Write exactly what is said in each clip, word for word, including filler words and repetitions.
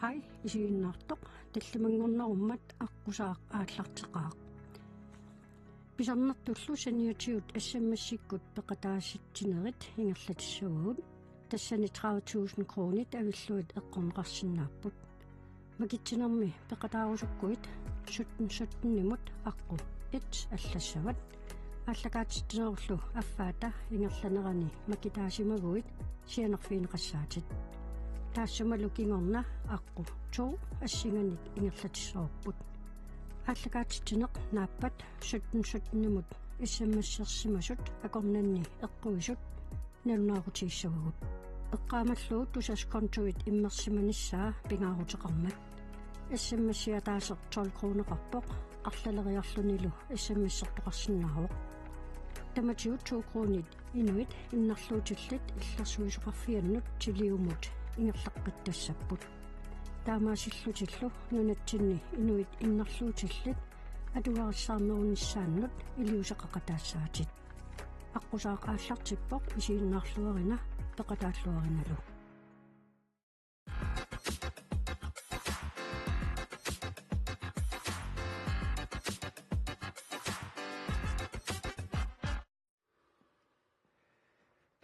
Ai, isiginnaartoq tallimanngornerummat aqqusaaq aallarteqaaq. Pisarnertullu saniatigut S M S-ikkut peqataasitsinerit ingerlatissavagut. Tassani tredive tusind kronit avillugit eqqorneqarsinnaapput. Makitsinermi peqataarusukkuit sytten sytten-imut aqqut et allassavat. Aallakaatitsinerullu affaata ingerlanerani makitaasimaguit sianerfigineqassaatit. Taassumalu kingorna aqqut to assinganik ingerlatissavarput. Aallakaatitsineq naappat sytten sytten-imut S M S-ersimasut akornanni eqquisut nalunaarutigissavagut. Eqqaamallugu Tusass kontuit immersimanissaa pingaaruteqarmat. S M S-i ataaseq tolv kroneqarpoq, arlaleriarlunilu S M S-ertoqarsinnaavoq. Tamatigut to kronit inuit innarluutillit illersuisoqarfiannut tiliumut ingerlaqqittassapput. Taamaasillutillu nunatsinni inuit innarluutillit atugarissaarnerunissaannut iliuuseqaqataassaatit. Aqqusaaq aallartippoq, isiginnaarluarina peqataalluarinalu.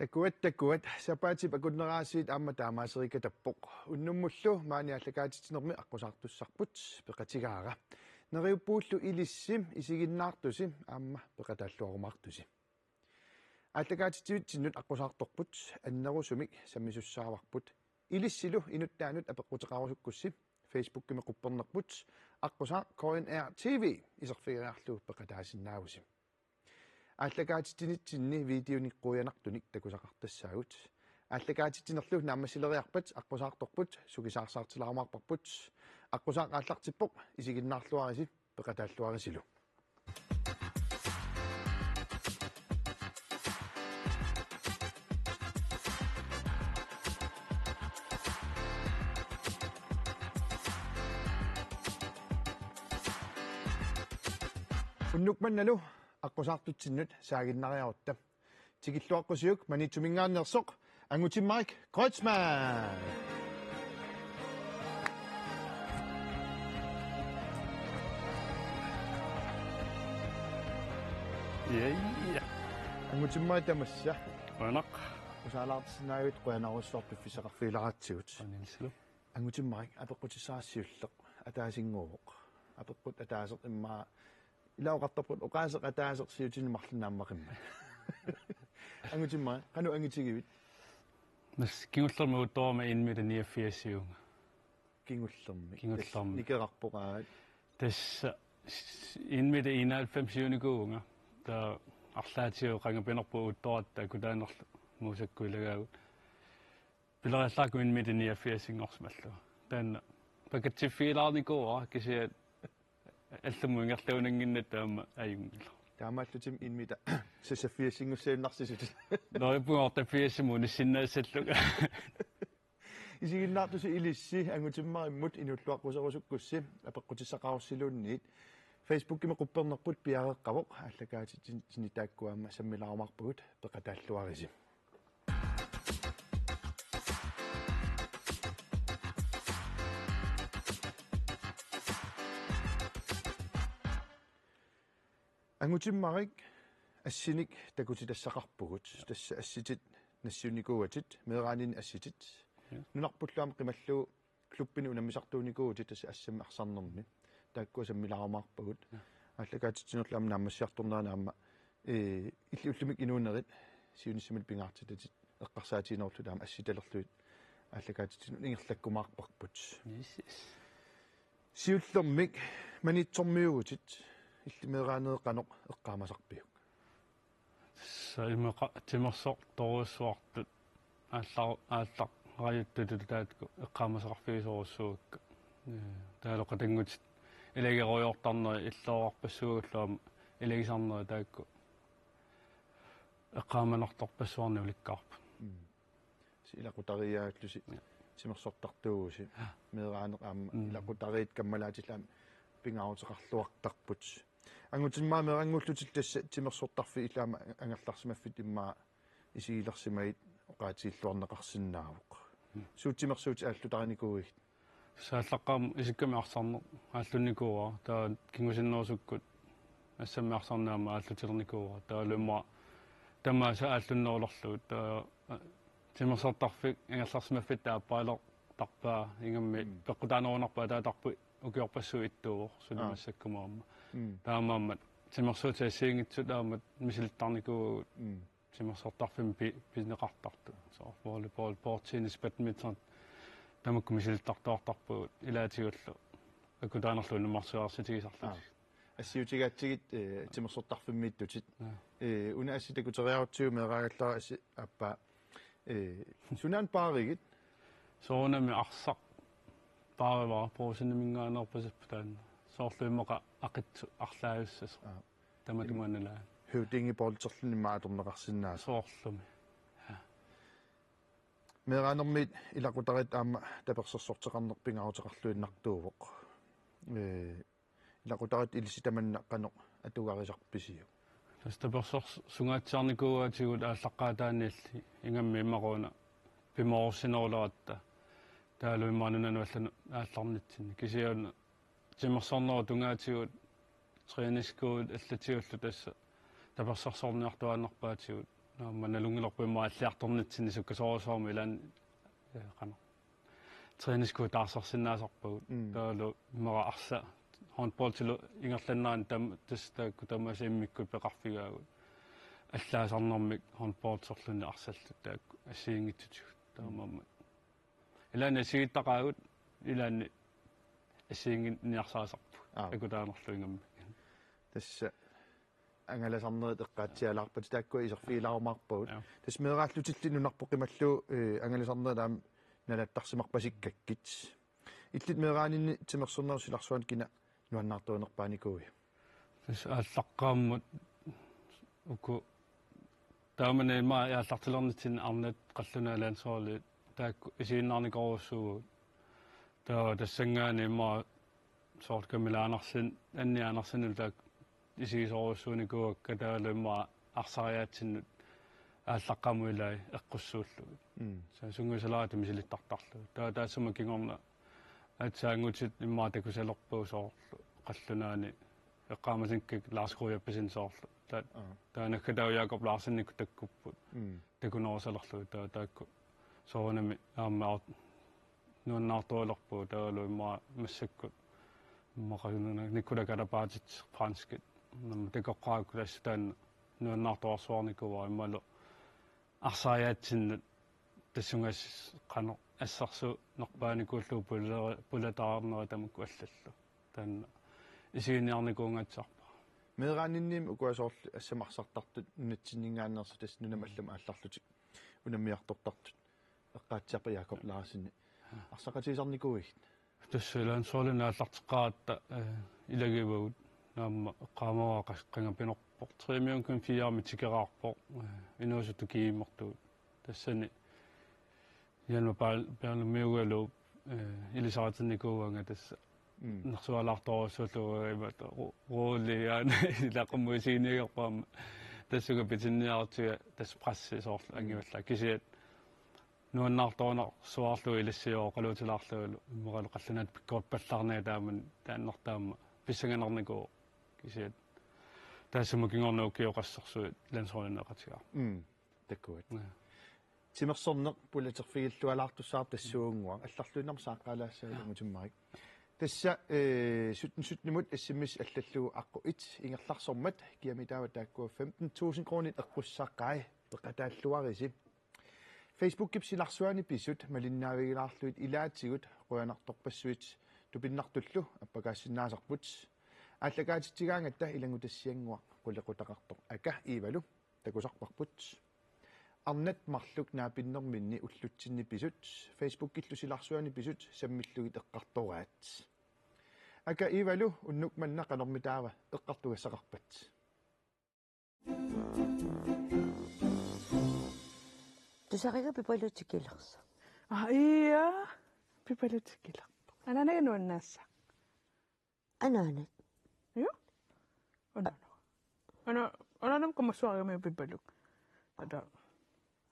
Takuat, takuat, sapaatip akunnera aasiit aamma taamaaserikatappoq. Unnummullu maani aallakaatitsinermi aqqusaartussarput peqatigaara. Neriuppugullu ilissi isiginnaartusi aamma peqataalluarumaartusi. Aallakaatitsivitsinnut aqqusaartorput annerusumik sammisussaavarput. Ilissilu inuttaanut apeqquteqarusukkussi Facebookimi quppernerput aqqusaaq K N R T V iserfigeriarlugu peqataasinnaavusi. Aallakaatitsinitsinni videonik quianartunik takusaqartassaagut. Aallakaatitsinerlu naammassileriarpat aqqusaartorput sukisaarsaartilaarumaarparput. Aqqusaaq aallartippoq, isiginnaarluarisi peqataalluarisilu. Unnuk mannalu aqqusaartutsinnut saaginnariarutta. Tikilluaqqusiuk Maniitsuminngaanneersoq Angutimmarik Kreutzmann. Ja, ja. Angutimmarik, tamassa. Qujanaq. Aqqusaalaartissinnaagavit, qujanarsuaq piffissaqarfigilaaratsigut. Qujanarsuaq. Angutimmarik, apeqqutissara siulleq ataasinnguuvoq. Apeqqut ataaseq immaqa ila oqartarput oqaaseq ataaseq siutini marlunni naammaqimmat. Angutimmarik, qanoq angitigivit? Tassa kingullermik uuttorama en meter niogfirs-iuvunga. Kingullermik. Kingullermik. Tassa nikerarpoq aat. Tassa s-, en meter enoghalvfems-iunikuuvunga. Taava arlaatigut qanga pinerpoq uuttoratta akutaanerlu muusakkuilagaagut. Pileriallaarukku en meter niogfirs-inngorsimallugu. Taanna pakatsiffigilaarnikuuara, kisianni allamut ingerlaannanngilaq aamma ajunngilaq. Taamaallutit en meter seksogfirs-inngussagunarsivutit. Neriuppunga otteogfirs-imut unissinnaassallugu. Isiginnaartusi ilissi Angutimmarimut inuulluaqquserusukkussi apeqqutissaqarussiluunniit. Facebookimi quppernerput piareeqqavoq, aallakaatitsinni taakku aamma sammilaarumaarpagut, peqataalluarisi. Angutimmarik, assinik takutitassaqarpugut. Ja. Tassa assitit nassiunnikuuatit, meeraaninni assitit. Ja. Nunarpullu aamma qimallugu klubbinik unammisartuunikuuvutit tassa assammik arsarnermi. Taakkua sammilaarumaarpagut. Ja. Aallakaatitsinerlu aamma naammassiartornerani aamma, ee, illit ullumikkut inuunerit siunissami pingaartitatit eqqarsaatiginerullutit aamma assitalerlugit aallakaatitsinermi ingerlakkumaarparput. Yes, yes. Siullermik Maniitsormiuuvutit, illit meeraanerit qanoq eqqaamasarpiuk? Tassa imeq timersortorujussuartut aallar-, aallarajuttutut taakku eqqaamasaqarfigisorujussuuakka. Ee, taavalu qatanngutit ilagerujoortarneri, illoorarpassuugullu aamma ilagisarneri taakku eqqaamanartorpassuarnik ulikkaarput. Mm. Tassa ilaqutariiaallusi. Ja. Timersortartuuvusi. Ja. Meeraaneq aamma. Mm. Ilaqutariit kammalaatillit aamma pingaaruteqarluartarput. Angutimmarik, meerannguullutillu tassa timersortarfik illit aamma angerlarsimaffittoq immaqa isigilersimagit oqaatigilluarneqarsinnaavoq. Mm. Suut timersuutit aallutarinikuuigit? Saallaqqaam isikkamik arsarneq aallunnikuuara, taava kingusinnerusukkut assammik arsarneq aamma aallutilernikuuara. Taavalu immaqa tamaasa aallunnerulerlugu. Taava timersortarfik angerlarsimaffitta aappaalertarpaa ingammik Mm. peqqutaanerunarpoq, ataatarput ukiorpassuit ittuuvoq suli Aa. massakkumut aamma. Mm. Taamaammat timersuutit assigiinngitsut aamma misilittarnikuuagut Mm. timersortarfimmi pi-, pineqartartut. Soorlu volleyball, bordtennis, badminton, tamakku misilittartuartarpagut ilaatigullu akutaanerlu unammarsuarsitigisarlutik. Aa. Assiutigaatsigit, eh, timersortarfimmiittutit. Aa. Eh, una assi takuteriarutsigu meeraagallara assi aappaa. Eh, sunaana paarigit? Soorunami arsaq paarivara, Brugseniminngaanneerpasippoq taanna. Soorlu immaqa aqitsoq arlaajussasoq. Aa. Tamatuma anilaa. Høvdingeboldilluunniit atorneqarsinnaasoq. Soorlumi. Ja. Meeraanermiit ilaqutariit aamma tapersersorteqarneq pingaaruteqarluinnartuuvoq. Ee, ilaqutariit ilissi tamanna qanoq atugarisarpisiuk? Tassa tapersersortungaatsiarnikuugaatigut aallaqqaataaniilli ingammik immaqa una pimoorussinneruleratta. Taavalu immaqa nunanut allanut aallarnitsinni. Kisianni timersornerup tungaatigut træningsskuut allatigullu tassa tapersersorniartuaannarpaatigut. Aamma nalunngilarput immaqa alliartornitsinni sukkasoorujussuarmik ilaanni, eh, qanoq. Træningsskuut taarsersinnaasarpagut. Mm. Taavalu immaqa arsaq håndboldilu ingerlannerani tam-, tassa taakku tamaasa immikkut peqarfigaagut. Allaasarnermik håndbolderluni arsallutik taakku assigiinngitsutigut. Taamaammat. Ilaanni assigiittaqaagut, ilaanni assigiinnginniarsarisarpugut. Aap. Akutaanerlu ingammik. Tassa angalasarnerit eqqaatsialaarpatit taakkua iserfigilaarumaarpagut. Ja. Tassa meeraallutilli nunarput qimallugu, eh, angalasarnerit aamma nalaattarsimarpasikkakkit. Illit meeraaninni timersornerup silarsuani kina nuannaartuunerpaanikuuiuk? Tassa aallaqqaammut uku taamani immaqa aallartilernitsinni arnat qallunaat landsholdit taakku isiginnaarnikorujussuuvugut. Taava tassanngaanniit immaqa soorlu Camilla Andersen, Anni Andersenillu taakku isigisorujussuunikuuakka taavalu immaqa arsariaatsinnut aallaqqaammut ilai eqqussuullugit. Mm. Tassa sungiusalaartut misilittartarlugit. Taava taassuma kingorna aatsaat angutit immaqa takusalerpagut soorlu qallunaani eqqaamasinnakkakka Lars Kujappisen soorlu. Ta-, Aa. Taava naggataavoq Jakob Larsenimut takkupput. Mm. Takunerusalerlugit taava taakku soorunami aamma aut-, nuannaartualerpugut taavalu immaqa massakkut. Immaqa Nicolas Karabatic franskit. Aamma takoqqaakku tassa taanna nuannaartuarsuarnikuuara immaqa arsariaatsinnut tassunga as-, qanoq assersuunerpaanikuullugu pula-, pulataarnera tamakku allallu. Taanna isiginiarnikuungaatsiarpara. Meeraaninniimmi ukua soorlu assammik arsartartut nunatsinninngaanneersut tassa nunamut allamut aallarlutik unammiartortartut eqqaatsiarpat Jakob Larsen. Arsaqatigisarnikuuigit? Tassa landsholdini aallarteqqaaratta, eh, ilagivagut aamma eqqaamavara qas-, qanga pinerpoq, tre million kvinder fire-mik tikeraarpoq, eh, inuusuttut GM-ertugut. Tassani Hjalmar Pal-, Palumiugaluup, eh, ilisaritinnikuugaanga tassa Mm. nersualaartorujussuullugu imaattoq ru-, ruuliaana ilaqummuisiiniagerpaam tassunga pitinniarutsiga tassa pressi soorlu Mm. angivallaaq kisianni nuannaartorunarsuarlugu ilissi oqaluutilaarlugulu immaqalu qallunaatut pikkorippallaarnanga taamani taannartaama pissanganarnikuuvoq kisianni taassuma kingorna ukioqassersuit landsholdineqatigaaq. Mm. Takkuat. Ja. Timersorneq pulaterfigillualaartussaavoq tassuunnguaq. Allarluinnarmik saaqqaalaassaagut Ja. Angutimmarik. Tassa, eh, sytten sytten-imut S M S allallugu aqqut et ingerlarsormat kiamitaava taakkua femten tusind kronit eqqussaqai peqataalluarisi. Facebookip silarsuani pisut malinnaavigilaarlugit ilaatigut qujanartorpassuit tupinnartullu appakaassinnaasarput. Aallakaatitsigaangatta ilanngutassiannguaq qulequtaqartoq Aka Iivalu takusarparput. Arnat marluk naapinnerminni ullutsinni pisut, Facebookillu silarsuani pisut sammillugit eqqartoraat. Aka Iivalu unnuk manna qanormitaava eqqartugassaqarpat? Tusariga Pipaluk tikilersoq. Aa, ia. Pipaluk tikilerpoq. Anaanaga nuannaassaaq. Anaanat. Io? Anaanaga. Ana-, anaanama kammassuarigamiuk Pipaluk. Ata.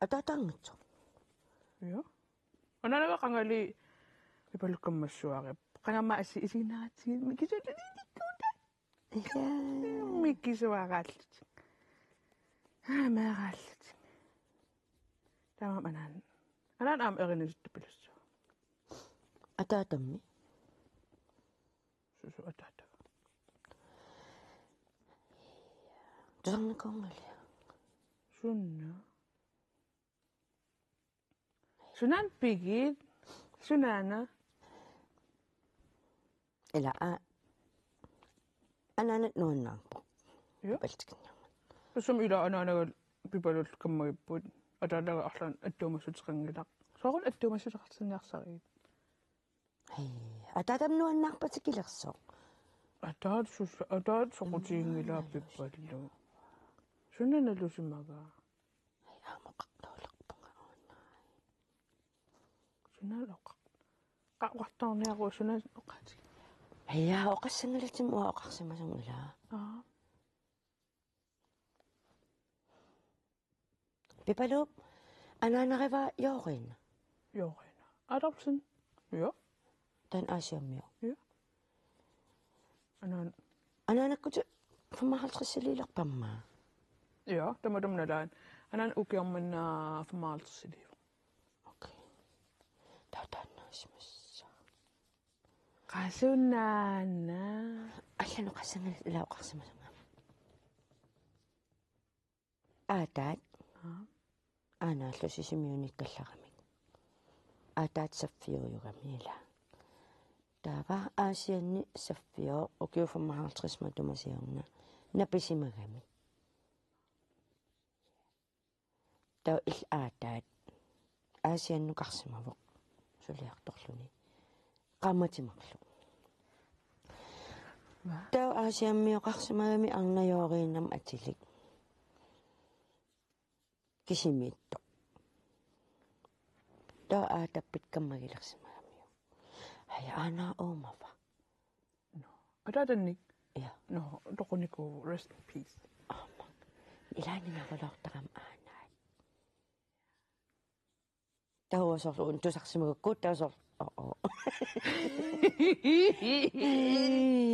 Ataataanngitsoq. Io. Anaanaga qangali Pipaluk kammassuarip. Qangamma assi isiginnaratsigit mikisuulluunniikkuuta. Ija. Mikisuaraallutik. Aa, meeraallutik. Taamaammat anaana. Anaana aamma erinitut pilussuaq. Ataatammi. Susu ataata. Tusarnikuunngilia. Sunna. Sunaana pigit? Sunaana? Ila a-, anaanat nuannaarpoq. Joo. Pipaluk tikinniarmat. Tassami ila anaanaga Pipalullu kammagipput. Ataataga arlaannik attuumassuteqanngilaq. Soorlu attuumassuteqartinniarsarigit? Hej, ataatami nuannaarpatigilersoq. Ataata sus-, ataata soqutiginngilaa Pipallu. Sunaana nalusimagaa? Hej, aamma oqartuulerpunga uunai. Sunaana oqar-, qa-, oqartoorniaruit sunaana oqaati. Hej, oqassanngilaq uanga oqarsimasunngilaq. Aa. Pipaluup anaanarivaa Joorina. Joorina Adolfsen. Joo. Taanna Aasiammioq. Joo. Anaan-. Anaanakkut femoghalvtredsiliilerpamma? Joo, tamatuma nalaani. Anaana ukioq manna femoghalvtredsiliivoq. Okay. Taava taanna aasimassa. Qaa sunaana? Allanut oqassanngilaq ila oqarsimasunga. Aataat. Aa. Aanaallu Sisimiuniikkallaramik. Aataat saffiuujugami ila. Taava Aasianni saffioq ukiut femoghalvtreds matuma siorna napisimagami. Taava illit aataat Aasiannukarsimavoq suliartorluni. Qaammatit marluk. Hva? Taava Aasiammioqarsimagami arnaq Joorinamut atilik. Kisimiittoq. Taava aatappit kammagilersimagamiuk. Hej, aana uumava? Nå. Ataatannik? Ja. Nå, toqunikuuvoq, rest in peace. Aamma. Ilaanni nagulortarama aanaat. Taava soorlu una tusarsimagukku, taava soorlu, oh, oh.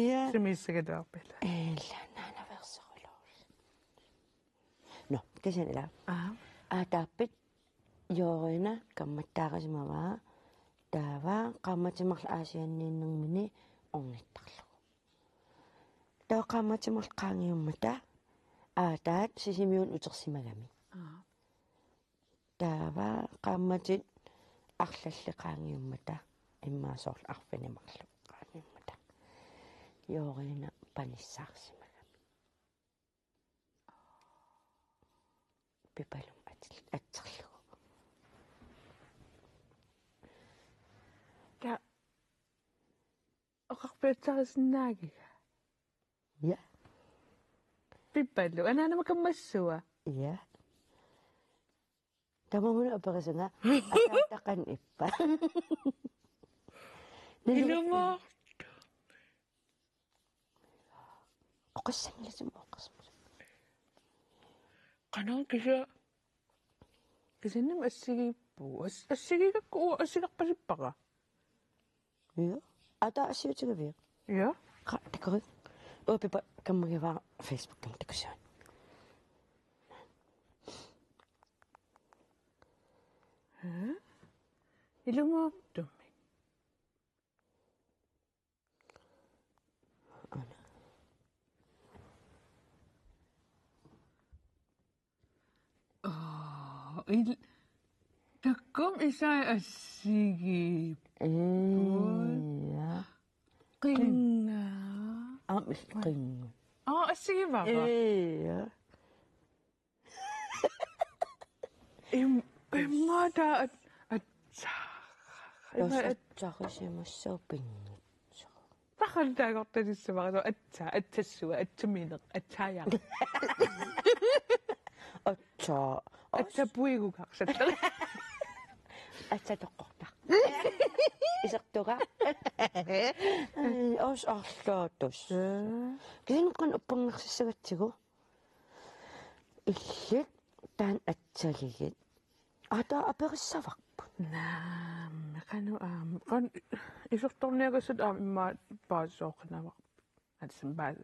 Ja. Simiissagatuarpit? Ila, naanaveersaruloorluni. Nå, kisianni ila. Aa. Aataappit Joorina kammattaarisimavaa, taava qaammatit marluk Aasianniinnermini ornittarlugu. Taava qaammatit marluk qaangiummata aataat Sisimiunut utersimagami. Aa. Taava qaammatit arlallit qaangiummata, immaqa soorlu arfineq-marluk qaangiummata, Joorina panissaarsimagami. Pipalum atil-, atserlugu. Taava oqarpiatsarisinnaagiga? Ja. Pipalu, anaanama kammassua? Ja. Tamanna aperisunga, ataata qanoq ippa? Ilumoortumik. Oqassanngilaq uanga oqarsimasunga. Qanoq kisianni? Kisiannimi assigiippugut. As-, assigiigakku uanga assigerpasippara. Ja. Ata assiutigaviuk? Ja. Qa, takuuk. Uanga Pipa kammagivara Facebookimi takussavara. Haa? Ilumoortumik. Aa, il-, takuuk isai assigiipput. Ija. Qinnga. Aamma qinnga. Aa, assigivara. Ija. Im-, immaqa taava at-, atsa-, immaqa at-, atsarisimassaaq pinngitsoq. Paqattaagortalissamara, atsa-, atsassua, atsamineq, atsaaja. Atsa-, atsapuigugarsat. Atsatoqqortaq. Isertuga. Ai, os arlaatus. Kisianni qanoq uppernarsassagatsigu? Illit taanna atsaligit. Ata aperissavarput. Naamik, qanoq aamma. Qanoq isertorniagassat aamma immaqa paasisooqqinnaavarput. Atsam paas.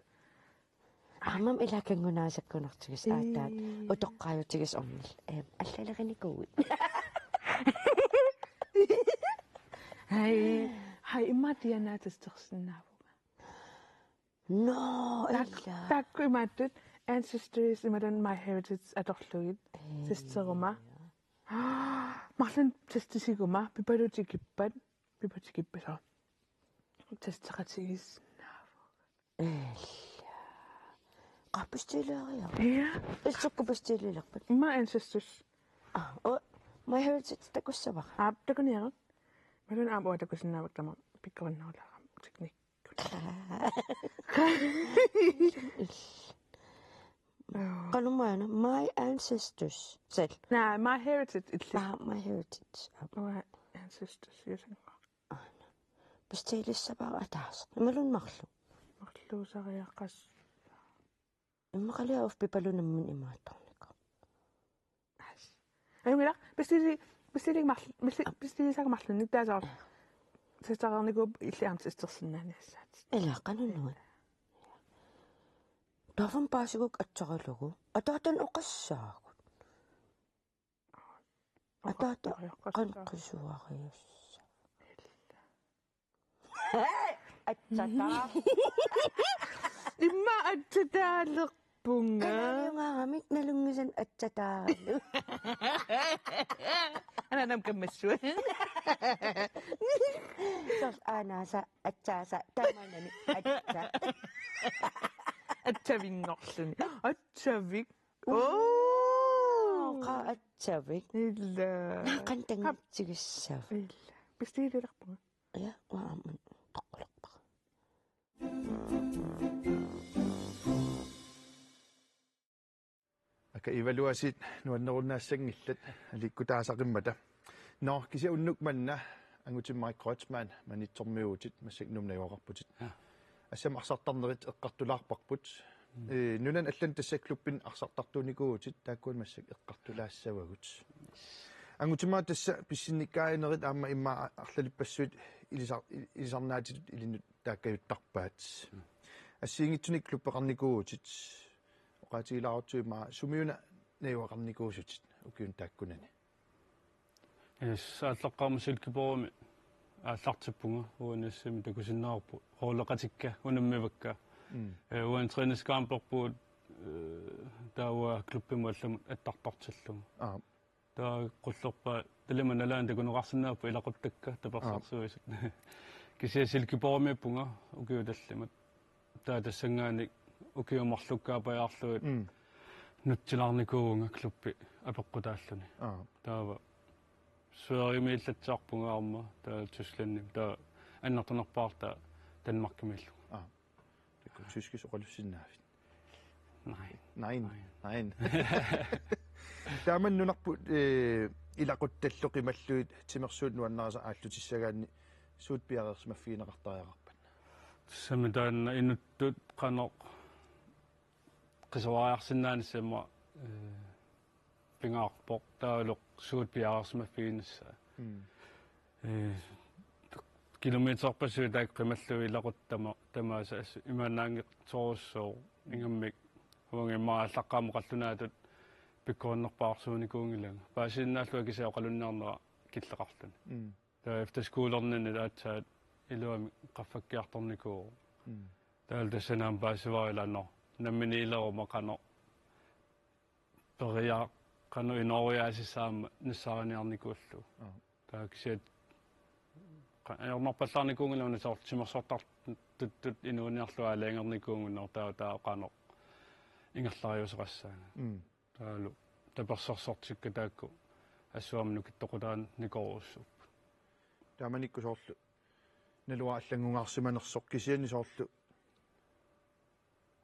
Aamma ilaa kanngunaasakkunartigisoq aatsaat. Ii. Utoqqaajutigisoq ornillat. Eem, allalerinikuuit. Hej. Hej, immaqa D N A-testersinnaavunga. Nå, tak-, ila. Taakku imaattut Ancestors imaluunniit MyHeritage atorlugit. Ii. Testeruma. Marlunnik testisiguma, Pipalu tikippat, Pipalu tikippat soo. Testeqatigiissinnaavugut. Ila. Qaa, bestilleeriaruk? Ja. Sukkut bestilleerpat? Immaqa Ancestors. Aa, oo, MyHeritage takussavara? Aap, takuniaruk. Imaluunniit aamma uanga takusinnaavakka, taama pikkorinnerulaarami teknik. Qanoq maanna, My Ancestors. Sal. Naa, MyHeritage illit. Aa, MyHeritage. Aap. Uanga Ancestors, yes. Aana. Bestillissavara ataaseq. Imaluunniit marluk. Marluusariaqarpoq. Immaqalu uffippalunammun imaattornikoq. As. Ajunngilaq, bestilli-, bestilli-, marl-, bestilli-, bestillissaanga marlunnik taava soorlu. Testeqarnikuupput illit aamma testersinnaaniassaatit. Ila qanoq nuann'. Taava paasigukkit atsaralugu. Ataatama oqassaagut. Ataata qanoq qisuariassava. Atsataa. Immaqa atsataalerpunga. Qanariungaaramik nalunngisannik atsataaralugu. Anaanama kammassua. Soorlu aanaasa, atsaasa, tamanani, atsa. Atsavinngorluni. Atsavik. Oo. Qaa atsavik. Ila. Naaqan tangitsigissavat. Ila. Bestillilerpunga. Ja, uanga aamma toqqulerpara. Aka Ivaluasiit nuannerunnaassanngillat aliikkutaasaqimmata. Nå, kisianni unnuk manna Angutimmarik Kreutzmann Maniitsormiuuvutit, massakkut Nuummut najugaqarputit. Ja. Assammik arsartarnerit eqqartulaarparput. Mm. Ee, nunanut allanut tassa klubbinut arsartartuunikuuvutit, taakkualu massakkut eqqartulaassavagut. Angutimmarik tassa pissinnikkaajanerit aamma immaqa arlalippassuit ilisar-, ilisarnaatitut ilinnut taakkajuttarpaat. Mm. Assigiinngitsunik klubbeqarnikuuvutit. Oqaatigilaarutsigu immaqa sumiuna najugaqarnikuusutit ukiuni taakkunani? Yes, aallaqqaammut Silkeborgimi aallartippunga, U N S-imi takusinnaavarput. Holdeqatikka unammivakka. Mm. Eh, uani træningscamperpugut, eh, taava klubbimut allamut attartortillugu. Aap. Taava qullerpaat tallimat nalaanni takuneqarsinnaapput ilaquttakka tapersersuisut. Aap. Kisianni Silkeborgimiippunga ukiut tallimat. Taava tassanngaanniit ukiut marlukkaat pajaarlugit. Mm. Nutsilaarnikuuvunga klubbi apeqqutaalluni. Aap. Taava Sverigemiillatsiarpunga aamma, taava Tysklandimi, taava annertunerpaartaa Danmarkimiillunga. Aap. Taakku tyskisut oqalussinnaavit? Nej. Nej. Nej. Nej. Taamani nunarput, eh, ilaquttallu qimallugit timersuut nuannarisat aallutissagaanni suut piareersimaffigineqartariaqarpat? Tassami taanna inuttut qanoq qisuariarsinnaanissaq aamma, eh, pingaarpoq, taavalu suut piareersimaffiginissaat. Mm. Eh, kilometerpassuit taakku qimallugit ilaquttama tamaasa assut imaannaanngitsorujussuuvoq, ingammik uanga immaqa aallaqqaammut qallunaatut pikkorinnerpaarsuunikuunngilanga. Paasisinnaallugu kisianni oqalunniarnera killeqarluni. Mm. Taava efterskolernini aatsaat iluamik qaffakkiartornikuuvoq. Mm. Taavalu tassani aamma paasivara, ilaa, nå, namminiileruma qanoq peria-, qanoq inooriaasissaq aamma nassaariniarnikuullugu. Aap. Taava kisianni qa-, ajornarpallaarnikuunngilanga soorlu timersortartuttut inuuniarlugu aalajangernikuunnginnera, taava, taava qanoq ingerlariuseqassaanga. Mm. Taavalu tapersersortikka taakku assut aamma nukittoqutaannikorujussuupput. Taamanikkut soorlu naluara allanngungaarsimanersoq, kisianni soorlu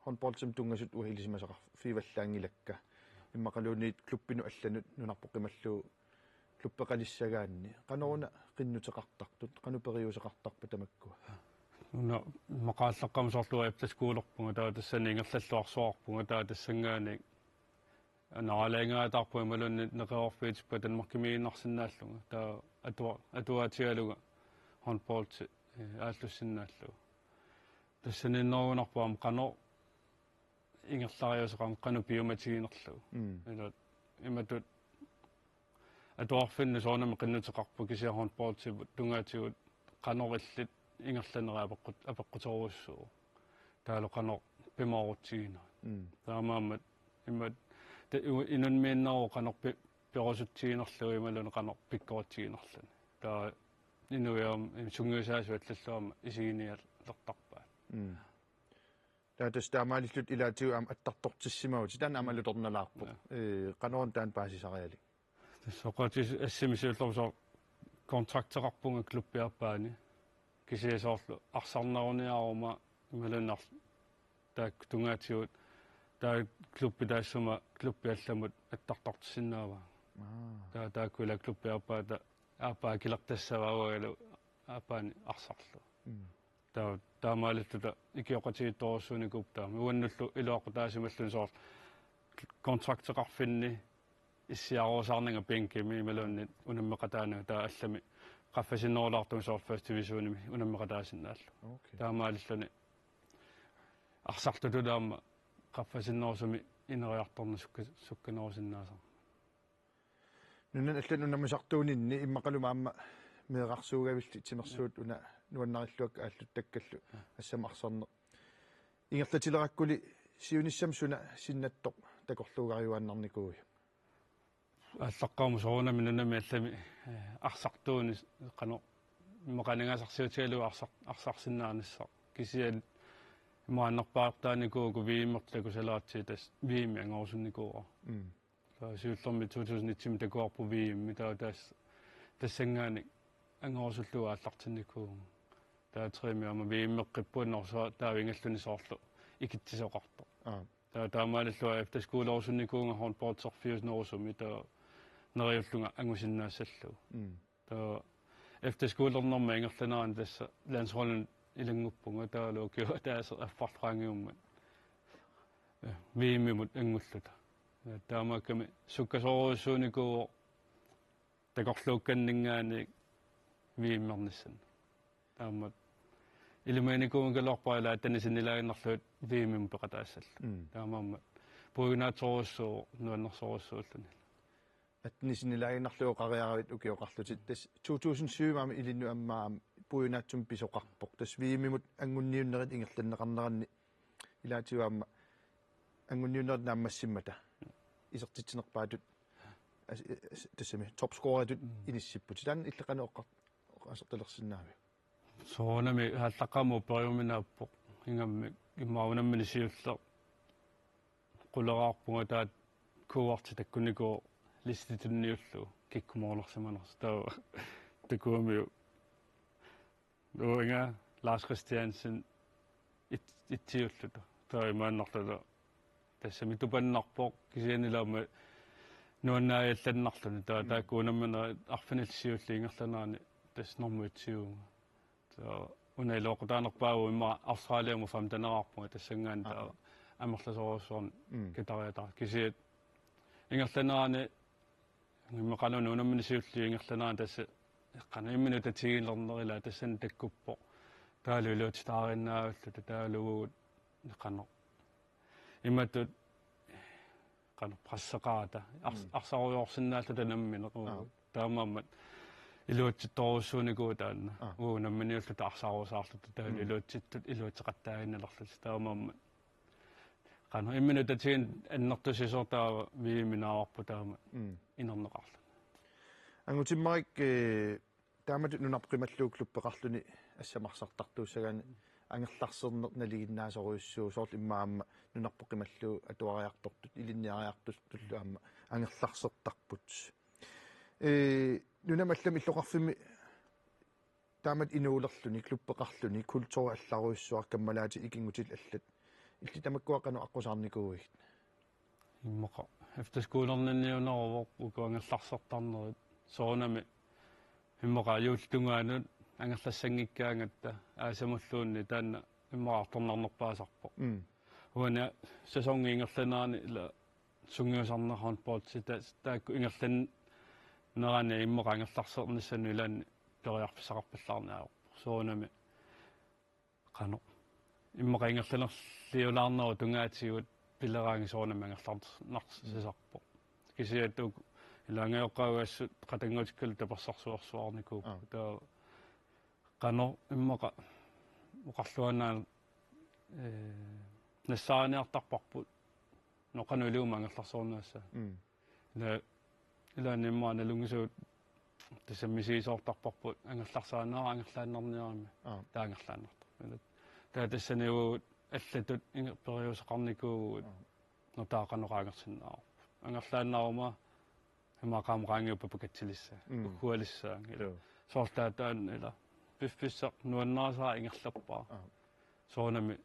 håndboldimut tunngasut uagut ilisimasaqarfigivallaanngilakka. Immaqaluunniit klubbinut allanut nunarput qimallugu klubbeqalissagaanni. Qanoruna qinnuteqartartut, qanoq periuseqartarpa tamakkua? Una immaqa aallaqqaammut soorlu efterskolerpunga, taava tassani ingerlalluarsuarpunga, taava tassanngaanniit Anaralaangaataarpunga imaluunniit neqeroorfiitippa Danmarkimiiginnarsinnaallunga. Taava atua-, atuaatigalugu håndboldi, eh, aallussinnaallugu. Tassaniinnerugunarpoq aamma qanoq ingerlariaaseq aamma qanoq piumatiginerlugu. Mm. Ila imatut atuarfinni soorunami qinnuteqarpoq kisianni håndboldiup tungaatigut qanoq illit ingerlanerit apeqqut-, apeqquterujussuuvoq. Taavalu qanoq pimoorutsiginerit. Mm. Taamaammat imat te-, u-, inunmiinneruvoq qanoq pi-, perusutsiginerlugu imaluunniit qanoq pikkorutsiginerluni. Taava inuiaam sungiusaasuallalluarma isiginialertarpaat. Mm. Taava tassa taamaalillutit ilaatigut aamma attartortissimavutit, taanna aamma alutornalaarpoq. Ja. Ee, qanoruna taanna paasisarialik? Tassa oqaatsit assimi siullermik soorlu kontrakteqarpunga klubbi aappaani. Kisianni soorlu arsarneruniaruma imaluunniit taakku tungaatigut taava klubbi taassuma klubbi allamut attartortissinnaavaa. Aa. Taava taakku ila klubbi aappaata aappaa akilertassavaa uangalu aappaani arsarlugu. Mm. Taava taamaalilluta ikioqatigiittorujussuunikuupput taama. Uannullu iluaqutaasimalluni soorlu kontrakteqarfinni issiaruusaarnanga bænkimi imaluunniit unammeqataananga taava allamik qaffasinnerulaartunga soorlu første divisionimi unammeqataasinnaallugu. Okay. Taamaalilluni arsartutut aamma qaffasinnerusumik ineriartorneq sukka-, sukkanerusinnaasarmat. Nunani allanut unammisartuuninni immaqalumi aamma meerarsuugavillit timersuut una nuannarilluakka aalluttakkallu assammik arsarneq. Ingerlatilerakkuli siunissami suna sinnattoq takorluugariuaannarnikuuiuk? Aallaqqaammut soorunami nunami allami, eh, arsartuuneq qanoq immaqa aningaasarsiutigalugu arsar-, arsarsinnaanissaq. Kisianni imaannerpaartaanikuuvoq V M-ertut takusaleratsigit tassa V M angorusunnikuuara. Mm. Taava siullermik to tusind et-imi takuarput V M-i taava tassa tassanngaanniit angorusullugu aallartinnikuuvunga. Taava Trimi aamma V M-eqqippoq norsuaq taava ingerluni soorlu ikitsisoqartoq. Aa. Taava taamaalillunga efterskolerusunnikuuvunga håndbolderfiunerusumik taava neriullunga angusinnaassallugu. Mm. Taava efterskolernerma ingerlanerani tassa landsholdimut ilannguppunga taavalu ukioq ataaseq affarlu qaangiummat V M-imut anngulluta. Taamaakkami sukkasoorujussuunikuuvoq takorluukkanninngaanniit V M-ernissannik. Taamaammat ilumoornikuugaluarpara ila atteni sinnilaaginnarlugit V M-imut peqataassallugu. Mm. Taamaammat puiunaatsorujussuuvoq nuannersorujussuulluni. Atteni sinnilaaginnarlugu oqariaravit ukioqarlutit. Tassa to tusind syv aamma ilinnut aamma puiunaatsumik pisoqarpoq. Tassa V M-imut anngunniunnerit ingerlanneqarneranni ilaatigut aamma anngunniunnerit naammassimmata isertitsinerpaatut as-, as-, tassami topscoreritut Mm. inissipput. Taanna illit qanoq oqqa-, oqqaasertalersinnaaviuk? Soorunami aallaqqaammut upperiuminaappoq. Ingammik immaqa unammineq siulleq quleraarpunga taava kuuarti takkunnikuuvoq listitunniullugu kikkumoorlersimanersoq taava takuamiuk uanga Lars Christiansen it-, itsiulluta. Taava imaannarluta tassami tupannarpoq kisianni ilaa aamma nuannaajallannarluni. Taava Mm. taakku unamminerit arfinillit siulliit ingerlaneranni tassa normu itsiuvunga. Taava una iluaqutaanerpaavoq immaqa Australiamut femteneraarpunga tassanngaanniit Aa. taava amerlasoorujussuarnik Mm. katariataarpoq. Kisianni ingerlanerani immaqa qanoq unammineq siulliit ingerlanerani tassa qanoq imminut tatigilerneq ilaa tassani takkuppoq. Taavalu iluatsitaariinnaavilluta taavalu uagut qanoq imatut qanoq presseqarata ars-, Mm. arsarujoorsinnaalluta nammineq uagut. Aa. Taamaammat iluatsittorujussuunikuuvoq taanna. Aa. Uagut namminiulluta arsaruusaarluta taavalu Mm. iluatsittut iluatsaqattaaginnalerluta. Taamaammat qanoq imminut tatiginninneq annertusisoq taava V M-inaavarput taama Mm. inerneqarluni. Angutimmarik, eh, taamatut nunarput qimallugu klubbeqarluni assammik arsartartuussagaanni angerlarserneq nalinginnaasorujussuuvoq soorlu immaqa aamma nunarput qimallugu atuariartortut ilinniariartortullu aamma angerlarsertarput. Ee, nunami allami illoqarfimmi taamatut inuulerluni, klubbeqarluni, kulturi allarujussuaq kammalaatit ikinngutillu allat. Illit tamakkua qanoq aqqusaarnikuuigit? Immaqa efterskolerninniuneruvoq uku angerlarsertarnerit soorunami immaqa juullip tungaanut angerlassanngikkaangatta aasamulluunniit taanna immaqa artornarnerpaasarpoq. Mm. Uani sæsoni ingerlanerani ila sungiusarneq håndboldi ta-, taakku ingerlanneranni immaqa angerlarsiornissanut ilaanni periarfissaqarpallaarneq ajorpoq. Soorunami qanoq immaqa ingerlanerliulaarnerup tungaatigut pileraangat soorunami angerlarnarsisarpoq. Kisianni uku ilaangajoqqaagasut qatanngutikkalu tapersersuersuarnikuupput. Aap. Taava qanoq immaqa oqarluaannaa, ee, nassaariniartarparput. Nå, qanoq iliummat angerlarsiorniassaat. Mm. Ila, ilaanni immaqa nalunngisuut tassa misigisoortarparput angerlarsaanera angerlaannarniarami. Aap. Taava angerlaannartarpoq. Ila, taava tassani uagut allatut inge-, periuseqarnikuuvugut. Aap. Nå, taava qanoq qaangersinnaavarput. Angerlaannaruma immaqa aamma qaangiuppat pakatsilissaa. Mm. Uggualissaa. Ila. Joo. Soorlu taava taanna ila piffissaq nuannarisara ingerlappara. Aap. Soorunami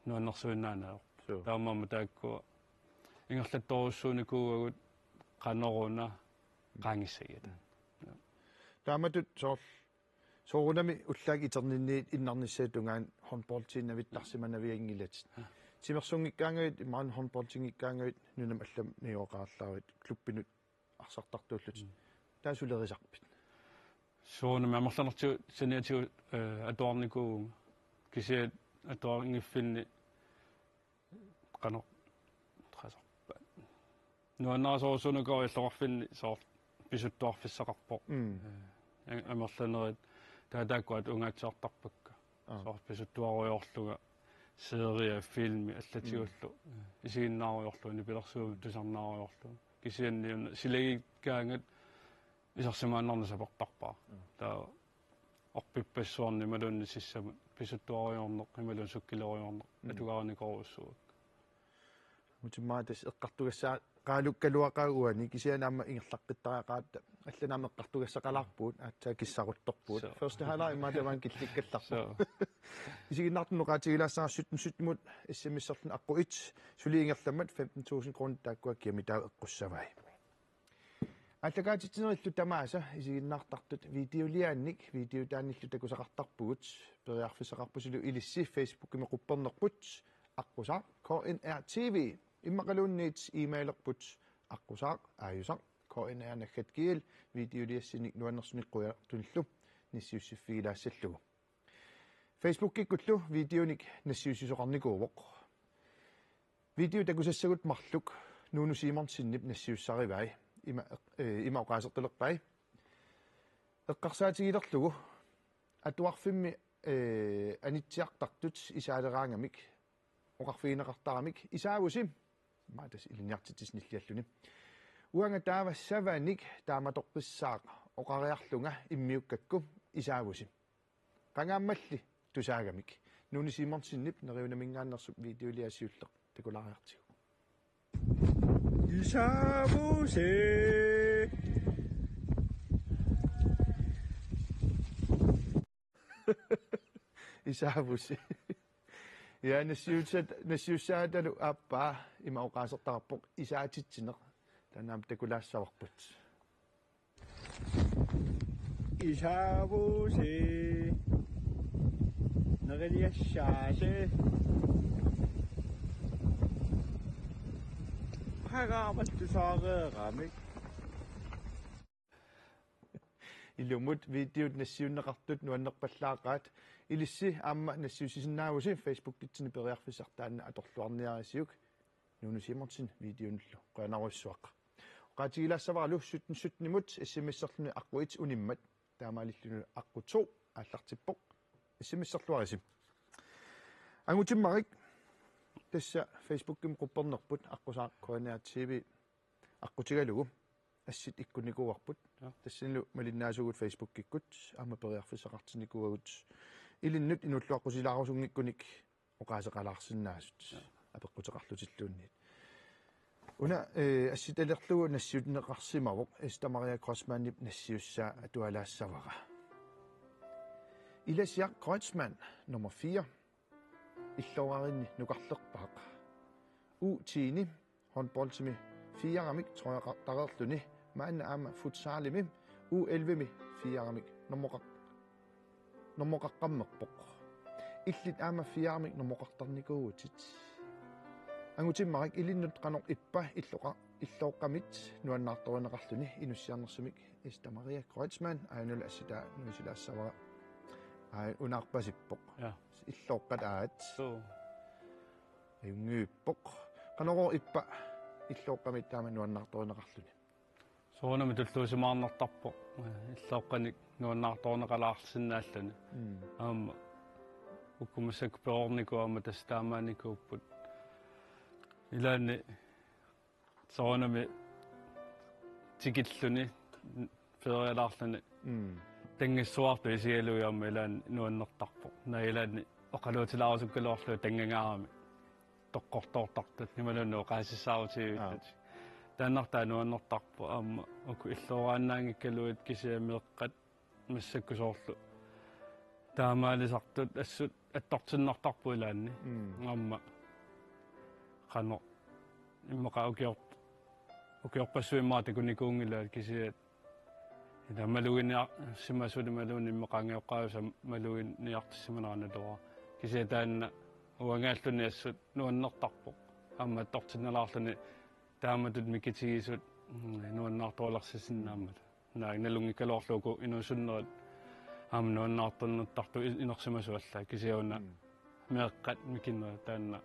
nuannersuinnaaneq ajorpoq. Suu. Taamaammat taakkua ingerlattorujussuunikuuagut qanoruna qaangissagiata. Mm. Ja. Taamatut soorl-, soorunami ullaakkut iterninniit innarnissagit tungaanut håndboldiinnavittarsimanavianngilatit. Ja. Timersunngikkaangavit, imaluunniit håndboldinngikkaangavit, nunamut allamut najugaqarallaravit, klubbinut arsartartuullutit. Mm. Taava sulerisarpit? Soorunami amerlanertigut saniatigut, eh, atuarnikuuvunga. Kisianni atuarinngiffinni qanoq qasarpa. Nuannarisorujussuunikuuara illoqarfinni soorlu pisuttuarfissaqarpoq. Mm. Eh, amerlanerit taava taakku atungaatsiartarpakka. Aap. Soorlu pisuttuarujoorlunga, serie, filmi allatigullu, mm, isiginnaarujoorlunga, nipilersuummik tusarnaarujoorlunga. Kisianni una silagikkaangat isersimaannarneq sapertarpara. Mm. Taava orpippassuarni imaluunniit sissamut pisuttuarujoorneq imaluunniit sukkilerujoorneq, mm, atugarinikoorussavakka. Utimmaa tassa eqqartugassaa-, qaalukkaluaqaaq uani, kisianni aamma ingerlaqqittariaqaratta. Allanit aamma eqqartugassaqalaarpugut, aatsaat kissaruttorpugut. Suu. Første halvleg immaqa tamaanga killikkallarpoq. Suu. Isiginnaartunut oqaatigilaassavara sytten sytten-imut S M S-erluni aqqut et, suli ingerlammat femten tusind kroner taakkua kiamitaava eqqussavai. Aallakaatitsinerillu tamaasa isiginnaartartut videoliaannik videotaanillu takusaqartarpugut, periarfissaqarpusilu ilissi Facebookimi quppernerput, Aqqusaaq K N R T V, immaqaluunniit e-mailerput aqqusaaq aajusaq K N R naggat G L, videoliassinnik nuannersunik qujanartunillu nassiussiffigilaassallugu. Facebookikkullu videonik nassiussisoqarnikuuvoq. Video takusassagut marluk Nuunu Simonsenip nassiussarivai, ima, eh, ima oqaasertalerpai: Eqqarsaatigilerlugu atuarfimmi, eh, anitsiartartut isaaleraangamik oqarfigineqartaramik: Isaavusi. Immaqa tassa ilinniartitsisut nillialluni. Uanga taava savanik taamatoqqissaaq oqariarlunga immiukkakku: Isaavusi. Qangaammalli tusaagamik. Nuunu Simonsenip neriunaminngaanneersup videoliaa siulleq takulaariartigu. Isaavusi. Isaavusi. Ja, nassiussat-, nassiussaatalu aappaa ima oqaasertarpoq: Isaatitsineq. Taanna aamma takulaassavarput. Isaavusi. Neriliassaasi. Qangaammalli tusaareeramik. Ilumut videot nassiunneqartut nuannerpallaaqaat. Ilissi aamma nassiussisinnaavusi, Facebookitsinni periarfissaq taanna atorluarniarisiuk. Nuunu Simonsen videonullu qujanarujussuaq. Oqaatigilaassavaralu sytten sytten-imut S M S-erluni aqqut et unimmat, taamaalillunilu aqqut to aallartippoq. S M S-erluarisi. Angutimmarik, tassa Facebookimi quppernerput Aqqusaaq K N R T V aqqutigalugu assit ikkunnikuuarput. Ja. Tassanilu malinnaasugut Facebookikkut, aamma periarfissaqartinnikuuagut ilinnut inuulluaqqusilaarusunngikkunik oqaaseqalaarsinnaasut. Ja. Apeqquteqarlutilluunniit. Una, eh, assitalerlugu nassiunneqarsimavoq, Esther Maria Kreutzmannip nassiussaa atualaassavara. Ilasiaq Kreutzmann nummer fire. Illoorarinni nukarlerpaaq. U ti-ni håndboldimi fireramik trøjeqartareerluni, maanna aamma futsalimi U elleve-mi fireramik normoqar-, normoqaqqammerpoq. Illit aamma fireramik normoqartarnikuuvutit. Angutimmarik, ilinnut qanoq ippa illoqa-, illooqqamit nuannaartorineqarluni? Inussiarnersumik Esther Maria Kreutzmann aajuna assitaa nuisilaassavara. Aaj unaarpasippoq. Ja. Illooqqat aat. Suu. Ajunngippoq. Qanorooq ippa illooqqamit taama nuannaartorineqarluni? Soorunami tulluusimaarnartarpoq, eh, illooqqanik nuannaartorineqalaarsinnaalluni. Mm. Aamma uku massakkut peroornikuupput aamma tassa taamaanikuupput. Ilaanni soorunami tikilluni, ferialaarluni. Mm. Tanngassuartut isigalugit aamma ilaanni nuannertarpoq. Naak ilaanni oqaluutilaarusukkaluarlugu tanngangaarami toqqortoortartut imaluunniit oqaasissaarutigivittut. Aa. Taannartaa nuannertarpoq, aamma uku illooraannaanngikkaluit kisianni meeqqat massakkut soorlu taamaalisartut assut attortinnartarput ilaanni. Mm. Aamma qanoq immaqa ukior-, ukiorpassuit immaqa takunikuunngilaat kisianni ila maluginiarsimasut imaluunniit immaqa angajoqqaavisa maluginiartissimanera naluara. Kisianni taanna uangaalluni assut nuannertarpoq. Aamma attortinnalaarluni taamatut mikitigisut, mm, nuannaartualersisinnaammat. Naak nalunngikkaluarlugu inuusunnerit aamma nuannaartornittartut i-, inersimasut allaat kisianni una. Mm. Meeqqat mikinerit taanna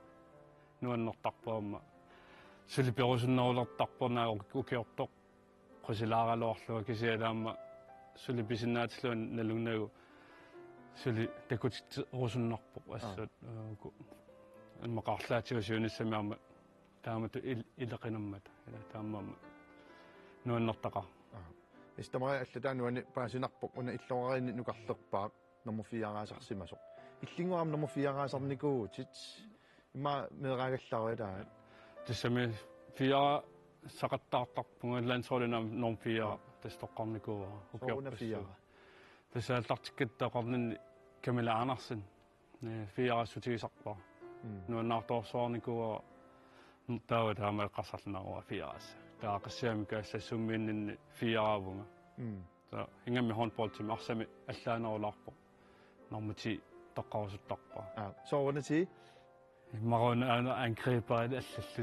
nuannertarpoq aamma. Suli perusunnerulertarpoq naak uk-, ukiortoq qusilaaraluarlunga kisianni aamma suli pisinnaatillunga nalunnagu suli takutitserusunnarpoq. Aa. Assut, aa, uku. Immaqa arlaatigut siunissami aamma taamatut il-, ileqinammata. Ila taamaammat nuannertaqaaq. Aa. Esther Maria, allataa nuanni paasinarpoq, una illorarinni nukarlerpaaq nummer fire-aasarsimasoq. Illinngorami nummer fire-aasarnikuuvutit. Immaqa meeraagallaruit taava. Tassami fire-aasaqattaartarpunga, landsholdinnami nummer fire tassa toqqarnikuuara. Sooruna ukiorpassuit. Fire? Tassa aallartikkatta oqarninni Camilla Andersen. Eh, fire-aassutigisarpara. Mm. Nuannaartorsuarnikuuara, taava taama eqqarsarlunga fire-aasaq. Taava qassiami kaassa summiinninni fire-aavunga. Mm. Taava ingammik håndboldimi arsami allaanerulaarpoq. Nummer ti toqqarusuttarpara. Aa, soorunami? Immaqa una aana angriberit allallu. Aa.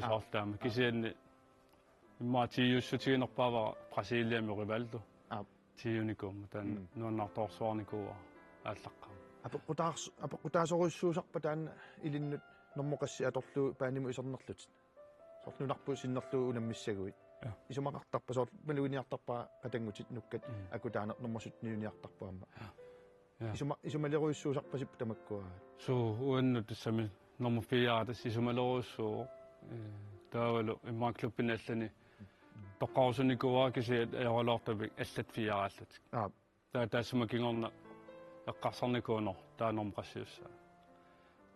Soorlu taama. Aa. Kisianni immaqa tiiussutiginerpaavara Brasiliami Rivaldo. Aa. Tiiunikuummat taanna. Mm. Nuannaartorsuarnikuuara aallaqqaammut. Apeqqutaars-, apeqqutaasorujussuusarpa taanna ilinnut normu qassit atorlugu baanimut isernerlutit? Soorlu nunarput sinnerlugu unammissaguit. Ja. Isumaqartarpa soorlu maluginiartarpa qatanngutit nukkat. Mm. Akutaaneq nummer sytten-iuniartarpoq aamma. Ja. Ja. Isuma-, isumalerujussuusarpasippa tamakkua? Suu, uannut tassami nummer fire tassa isumalerujussuuvoq. Eh, taavalu immaqa klubbini allani toqqarusunikuuara kisianni ajoraluartumik allat fire-aallutik. Aap. Taava taassuma kingorna eqqarsarnikuuvoq, nå, taava normu qassiussaa.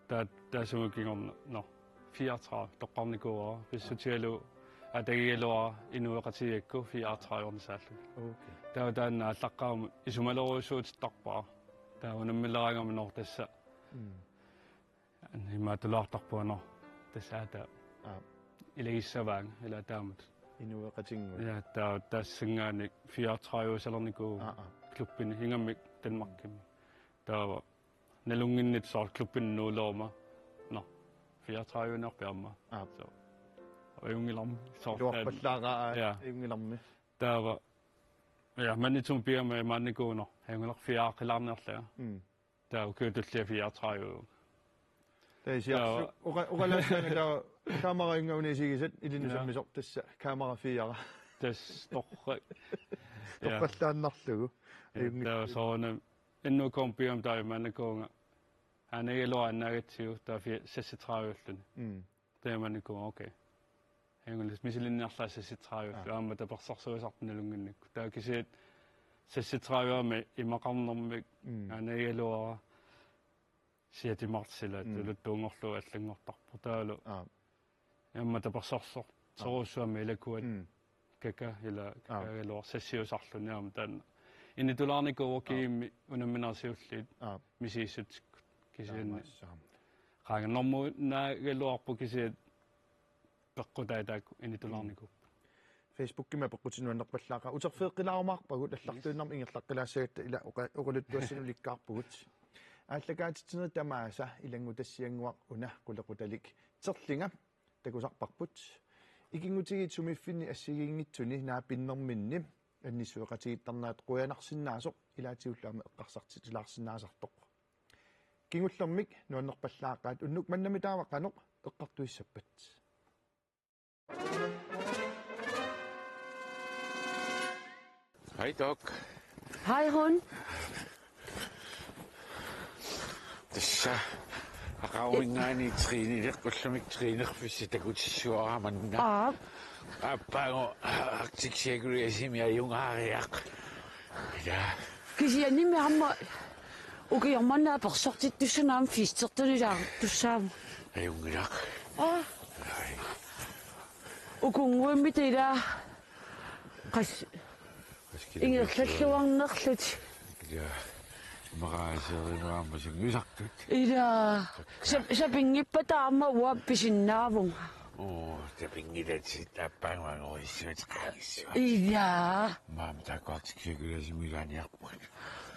Taava taassuma kingorna, nå, fireogtredive toqqarnikuuara, pissutigalugu atagigaluara inuiaqatigiigakku fireogtredive-ernisaalluni. Okay. Taava taanna aallaqqaammut isumalerujussuutittarpara. Taava unammileraangama, nå, tassa. Mm. Imaattuulaartarpunga, nå, tassa aatsaat. Aap. Ilagissavaanga, ila taamatut. Inuiaqatigiinnguit. Ja, taava tassanngaanniit fireogtredive-salernikuuara. Aa, aa. Klubbini ingammik Danmarkimi. Taava nalunnginnittoq soorlu klubbini nuuleruma. Nå, fireogtredive-nerpit aamma. Aap. Suu. Ajunngilarmi. Soorlu taanna. Iluarpallaaqaaq, aa, ja. Ajunngilarmi. Taava, ja, Maniitsumi pigama imaannikuuvoq, nå, ajunngilara fire-aaqqilaalerniarlanga. Mm. Taava ukiut tulliat fireogtredive. Taava isiarsu-, taava oqa-, oqalaassaanga taava kamerainga una isigisat ilinnut, ja, sammisoq tassa kamera fire. Tassa torrak. Ja. Torrallaannarlugu. Ja, taava soorunami N H K-mi pigama taava imaannikuuvunga aanagigaluara annaagatsigu taava fi-, seksogtredive-ulluni. Mm. Taava imaannikuuvunga, okay. Ajunngilara, misilinniarlara seksogtredive. Aa. Aamma tapersersuisartut nalunnginnikkut. Taava kisianni seksogtredive-mi imaqarnermik, mm, aanagigaluara siatimaarsila, mm, tuluttuunngorlugu allanngortarpoq. Taavalu, aa, aamma tapersersorujussuarmik ilakuat, mm, Kaka, ila, aa, Kakagaluaq sassiusarluni aamma taanna. Initulaarnikuuvoq, aa, kiimmi unamminerit siulliit, aa, misigissutsikkut. Kisianni. Taamaassaaq. Qaangernermut naagaluarpoq kisianni peqqutai taakku initulaarnikuupput. Facebookimi apeqqutit nuannerpallaaqaaq. Uterfigeqqilaarumaarpagut, allarluinnarmik ingerlaqqilaassagatta ila oqa-, oqaluttuassanik ulikkaarpugut. Aallakaatitsinerit tamaasa ilanngutassiannguaq una qulequtalik Terlinga. takusarparput. Ikinngutigiit sumiiffinni assigiinngitsuni naapinnerminni annissueqatigiittarnerat qujanarsinnaasoq ilaatigullu aamma eqqarsartitilaarsinnaasartoq. Kingullermik nuannerpallaaqaat, unnuk mannami taava qanoq eqqartuissappat. Hej, Doc. Hej, hund. Tassa aqaguminngaanniit Trine, ullumi Trine-rfissi takutissuara manna. Aap. Aappaagu Arctic Circle Racing-imi ajungaariaq. Ja. Kisiannimi aamma ukioq manna apersortittussanut aamma fiistertunilaartussaammat. Ajunngilaq. Aa. Ai. Ukunnguammi tila qas Ingerlalluarnerlutik. Ja. Maqaaserinuarma sungiusartut. Ila. Sap-, sapinngippata aamma uanga pisinnaavunga. Oo, sapinngilatit aappaagu angorissuat qaangissuat. Ila. Maam takuartik sikulasimugaaniarput.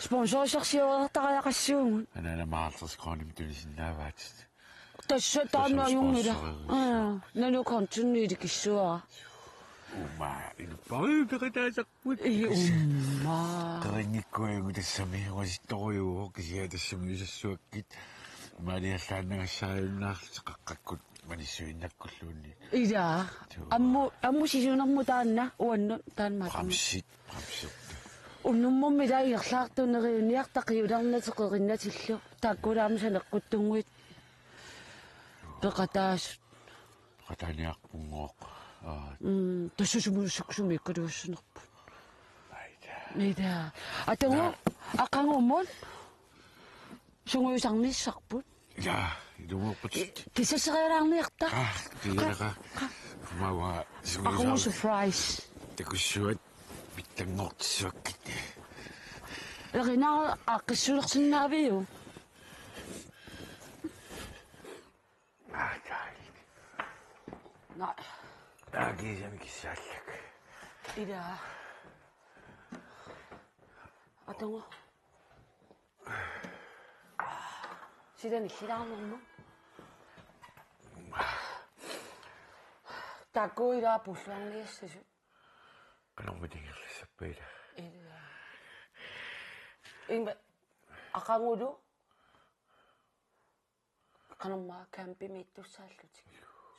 Sponsorsarsiortariaqassuugut. Anaana maarlers konim tunisinnaavaatit. Tassa taanna ajunngilaq. Aa, nanu kontunni ilikissuara. Uma, inuppari peqataasarput. Ii, uma. Qerinngikkuajugu tassami, uasittorujuuvoq kisianni tassami usassuakkit. Maaliallaannagassariunnaarlutik qaqqakkut manissuinnakkulluunniit. Ila. Suu. Ammu, ammu sisunermut taanna, uannut taanna maatama. Bremsit, bremsit. Unnummut ila ingerlaartuuneriunniarta qiulernatik qerinnatillu. Taakkuulaammi saneqquttunnguit. Peqataasut. Peqataaniarpunngooq. Aa. Mm, tassa sumu-, suk-, sumiikkaluassanerput. Aita. Ila. Atagu, naa. Aqagumut sungiusarnissarput. Ja, ilumoorput. I-, kisasserialaarniarta. Aa, tiilaqa. Qa-, qa-, maava sungiusar-. Aqagu surprise. Takussuat pitsanngortissuakkit. Erinaa aaqqissuulersinnaaviuk? Aa, taai. Naa. Aa, kiisami kissaallak. Ila. Atagu. Sila nillilaarnermut. Taakku ila pulluarniassasut. Qanormita ingerlassappat ila. Ila. Imma aqagulu. Qanormaa campimiittussaallutik.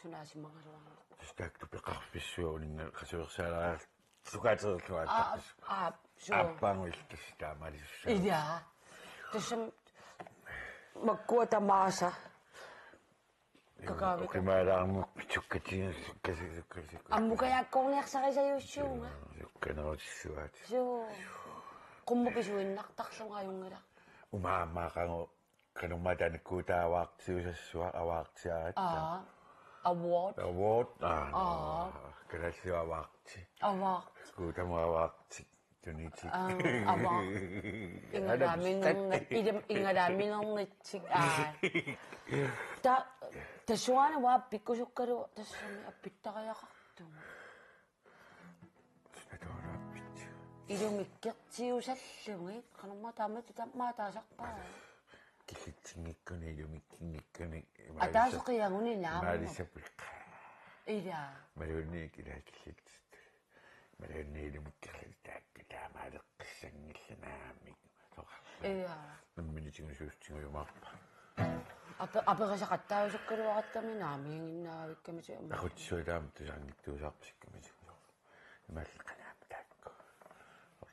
Sunaasimagaluarlutik. Tassa taakku tupeqarfissuaq uninnga qasuersaalaar-, sukaaterilluaartarpis. Aa, aa, suu. Aappaagu illit tassa taamaalisussaaq. Ila. Tassami makkua tamaasa. Kakaavik. Ukimaalaarmut sukkatiga sukkasi sukkasi sukkasi. Ammukajaakkoorniarsarisajussuunga. Sukkanerussuaat. Suu. Qummut pisuinnartarlunga ajunngilaq. Uma aamma aqagu Qanormaa taanna Kuuta avaartiusassuaq avaartiaat. Aa. Award. Award. Aa, aa. Kalaallisut avaarti. Avaarti. Kuutamut avaarti. Tunitik. Aa, avaarti. Ingalaaminernit-, ilim-, ingalaaminernitsik. Aa. Ta-, tassuuna uanga pikkusukkalu tassami appittariaqartunga. Atuaraappit. Ilumikkertiusallugit, qanormaa taamatut tamaat taasarpaa. Killitsinngikkunik, ilumikkinngikkuni, ataaseq qiaguni naamma. Imaalissapput. Ila. Imaluunniit ila killit-. Imaluunniit ilumikkerlutik taakku taamaaleqqissanngillat naamik. Soorlu. Ila. Nammineq tigusuussutigiumaarpara. Ape-, aperisaqattaarusukkaluarattami naamiiginnaavikkamitik. Aqutsisuit aamma tusaanngitsuusaarpasikkamitik. Imaalli qanaammat taakku.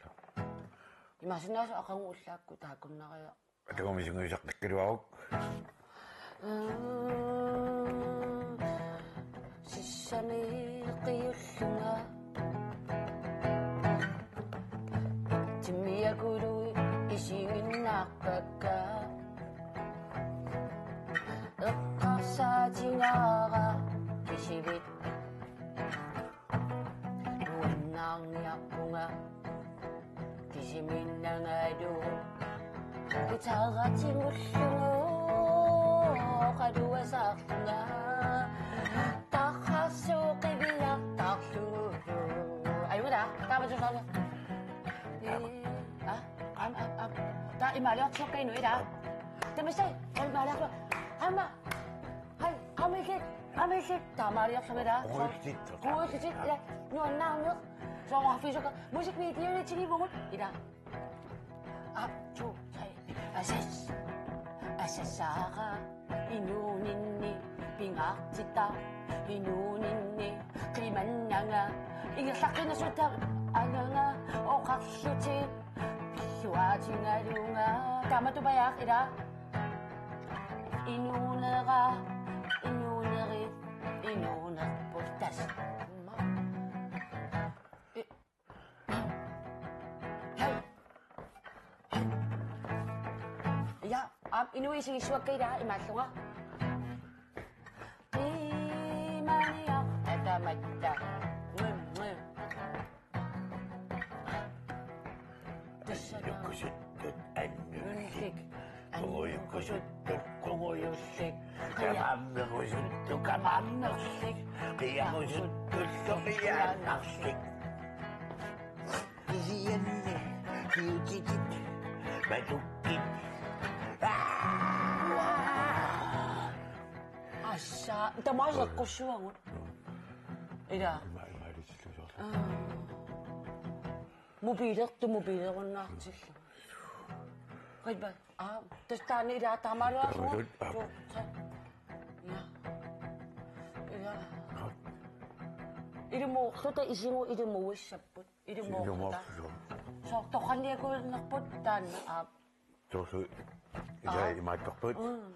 Soorlu. Imaassinnaasoq aqagu ullaakkut taakkunnaria. Atagumisungiusartikkaluaruk. Mm, sissami qiullunga. Timmiakulu isiginnaarpakka. Eqqarsaatigaara kisivit. Nuannaarniarpunga kisimiinnangalu. Guitaratigullugu qaluasaarlunga. Tarrarsuup qiviartarlugulu. Ajunngilaq, taava tusaana. Ii, aa, aam, aam, aam. Taava imaaliortikkakka inu, ila. Tamassi, imaaliorlu. Aamma. Hai, aamma ikit. Amillit taamaaliorlugit ila. Quullitit. Quullitit ila. Nuannaarneq. Soorfiisuka. Musikvideolitsigivugut ila. Ap, to, tre. Asas. Asassaara. Inuuninni pingaartitaq. Inuuninni qimannanga. Ingerlaqqinnersut anganga oqarlutit. Suaatigalunga. Taamatut pajaaq ila. Inuunera, inuuneri, inuunerput tassa. I-, ja, aap, inuit isigissuakka ila imaallunga. Qimaniaq tatamatta. Ngim, ngim. Tassa. Annukusuttut annullit. Qungujukkusuttut qungujullit. Qia-, qammerusuttu qammernerlit. Qiarusuttullu qiaannarlit. Kisianni kiutitit matukkit. Assa, tamaasa qussuagut. Ila. Ima, imaalitillusoorlu. Aa. Mobiilertut mobiilerunnaartillugu. Qaipa, aa, tassa taanna ila taamaaluarlugu. Taamaalut, aa. Su-, sa-, ja. Ila. Aa. Ilumoorluta isigu ilumoorluta. Ilumoorluta. Ilumoorluta. Soorlu toqqaannarniakuunnerput taanna, aa. Soorlu ila, aa, imaattorput. Mm.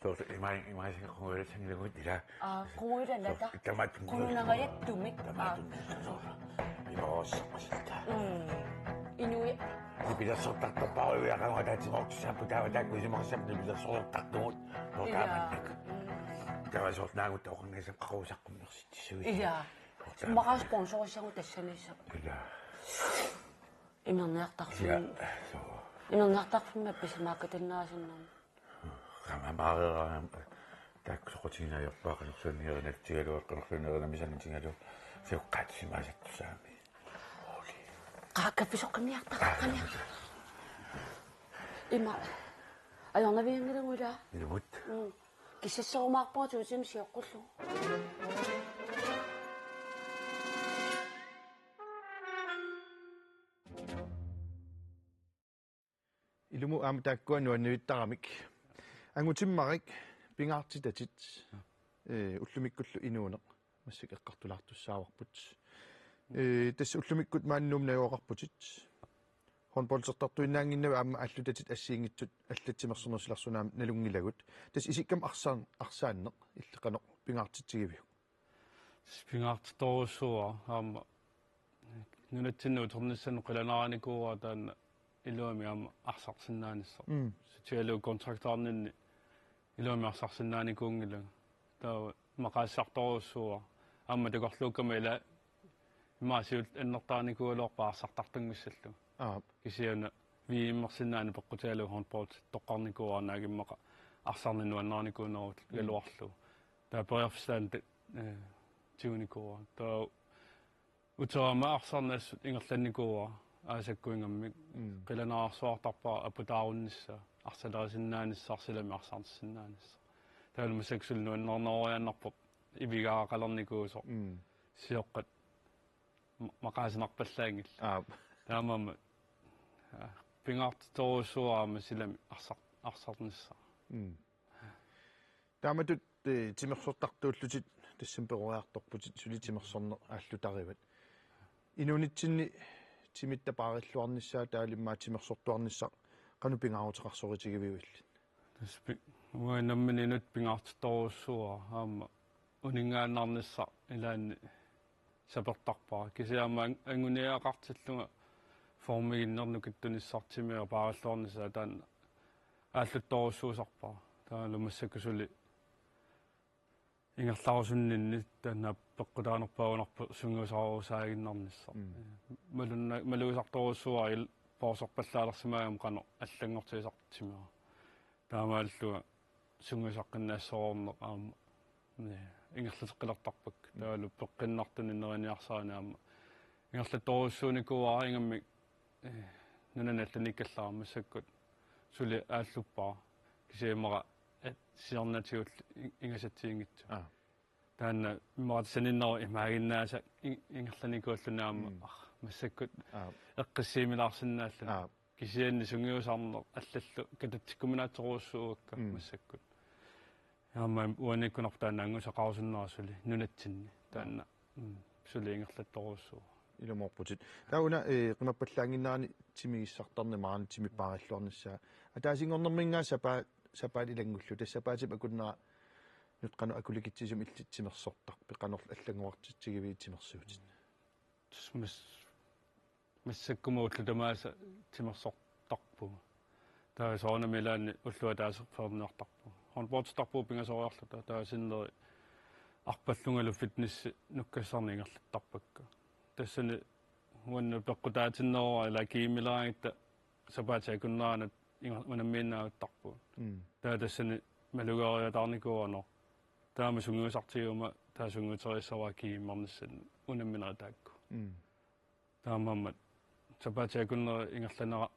Soorlu ima-, imaassinga qungujulassanngilagut ila. Aa, qungujulannata. Soorlu tamaat qungujul-, qununangajattumik. Tamaat, aa, soorlu. Imaassaqqasilta. Mm. Inui. Nipilersortartorpara uiaqanguaq taatsimooqqussaapput taava taakku isumaqassaapput nipilersortartugut. Soorlu ila. Taamannak. Mm. Taava soorlu naagut oqanngilaq qaqugu saqqummersitsissuit. Ila. Soorlu taamannak. Maqaas sponsorissagut tassaniissapput. Ila. Imerniartarfimmi. Ja, suu. Imerniartarfimmi appisimaakkatinnaasinnaammata. Qamamaareeraangama taakku soqutiginaajuppaa qanorsuanniirinatigaluaq, qanorsuanniirinamisanatigaluaq, siuqqaatisimaasattussaammi. Oli. Qaakka pisoqqinniartaqaqqani. Ima. Ajornavianngilagut ila. Ilumut. Mm. Kissasserumaarpunga tuutim sioqqullugu. Ilumut aamma taakkua nuannivittaramik. Angutimmarik pingaartitatit, ee, ullumikkullu inuuneq massakkut eqqartulaartussaavarput. Ee, tassa ullumikkut maani Nuummut najugaqarputit. Håndboldertartuinnaannginnavit aamma aallutatit assigiinngitsut allat timersornerup silarsuani aamma nalunngilagut. Tassa isikkamik arsaan-, arsaanneq illit qanoq pingaartitsigiviuk? Pingaartitorujussuuara aamma nunatsinni uternissanut qilanaaraanikuuara taanna iluamik aamma arsarsinnaanissaq. Mm. Sutigalugu kontraktaarninni iluamik arsarsinnaanikuunngilanga. Taava maqaasisartorujussuuara. Aamma takorluukkama ila imaasiut annertaanikuugaluarpaa arsartartunngissallugu. Aap. Kisianni V M-ersinnaaneq peqqutigalugu håndbold toqqarnikuuara naagimmaqa arsarneq nuannarinikuunerugaluarlugu. Taava periarfissaq taanna, eh, tigunikuuara. Taava uterama arsarneq assut ingerlannikuuara aasakkut ingammik. Mm. Qilanaarsuartarpara aputaarunnissaa, arsalerisinnaanissaq, arsalimmi arsarsisinnaanissaq. Taavalu massakkut suli nuannerneroriaannarpoq ivigaaqalernikuusoq. Mm. Sioqqat ma-, maqaasinarpallaanngillat. Aap. Taamaammat, aa, pingaartitorujussuuara aamma silami arsar-, arsarnissaq. Mm. Taamatut, eh, timersortartuullutit tassami peroriartorputit suli timersorneq aallutarivat. Inuunitsinni timitta paarilluarnissaa taavalu immaqa timersortuarnissaq qanoq pingaaruteqarsoritigiviuk illit? Tassa pi-, uanga nammineq inuttut pingaartitorujussuuara aamma uninngaannarnissaq ilaanni sapertarpara. Kisianni aamma ang-, anguniagaqartillunga formiginneq nukittunissartumi paarilluarnissaa taanna aalluttorujussuusarpara. Taavalu massakkut suli ingerlarusunninni taanna peqqutaanerpaagunarpoq sungiusarusaaginnarnissaq. Mm. Malunna-, malugisartorujussuuara il-, poorsorpallaalersimaagama qanoq allanngortigisartisimavara. Taamaallunga sungiusaqqinnaassuseqarneq aamma, eh, ingerlateqqilertarpakka. Mm. Taavalu peqqinnartuni neriniarsarani aamma ingerlattorujussuunikuuara ingammik, eh, nunani allaniikkallarama massakkut suli aalluppara. Kisianni immaqa, eh, siornatigut i-, ingasatsiginngitsoq. Aa. Taanna immaqa saninneru imaaginnaasa in-, ingerlanikuulluni aamma, mm, ah, massakkut, aa, eqqissiimilaarsinnaalluni. Aa. Kisianni sungiusarneq allallu katatsikkuminaatsorujussuuakka, mm, massakkut. Aamma uaniikkunarpoq taanna angusaqarusunnera suli nunatsinni. Taanna, mm, suli ingerlattorujussuuvoq. Ilumoorputit. Taava una, eh, qimappallaannginnerani timigissartarneq maani timip paarilluarnissaa. Ataasinngornerminngaanniit sapaa-, sapaat ilanngullugu. Tassa sapaatip akunnera nutqanut akulikitsisumik illit timersortarpit, qanorlu allanngorartitsigiviit timersuutit? Tassa mas-, massakkut ullut tamaasa timersortarpugut. Taava soorunami ilaanni ulloq ataaseq feerniartarpugut. Håndboldittarpugut pingasoriarluta. Taava sinneri arpallungalu fitnessi nukkassarneq ingerlattarpakka. Tassani uannut peqqutaatinneruara ilaa gymileraangatta sapaatip akunneranut inga-, unammiinnaavittarpugut. Mm. Taava tassani malugeriataarnikuuara. Taama sungiusartigiguma taava sungiuterissavara gymernissannut unamminerit taakku. Mm. Taamaammat sapaatip akunneri ingerlanera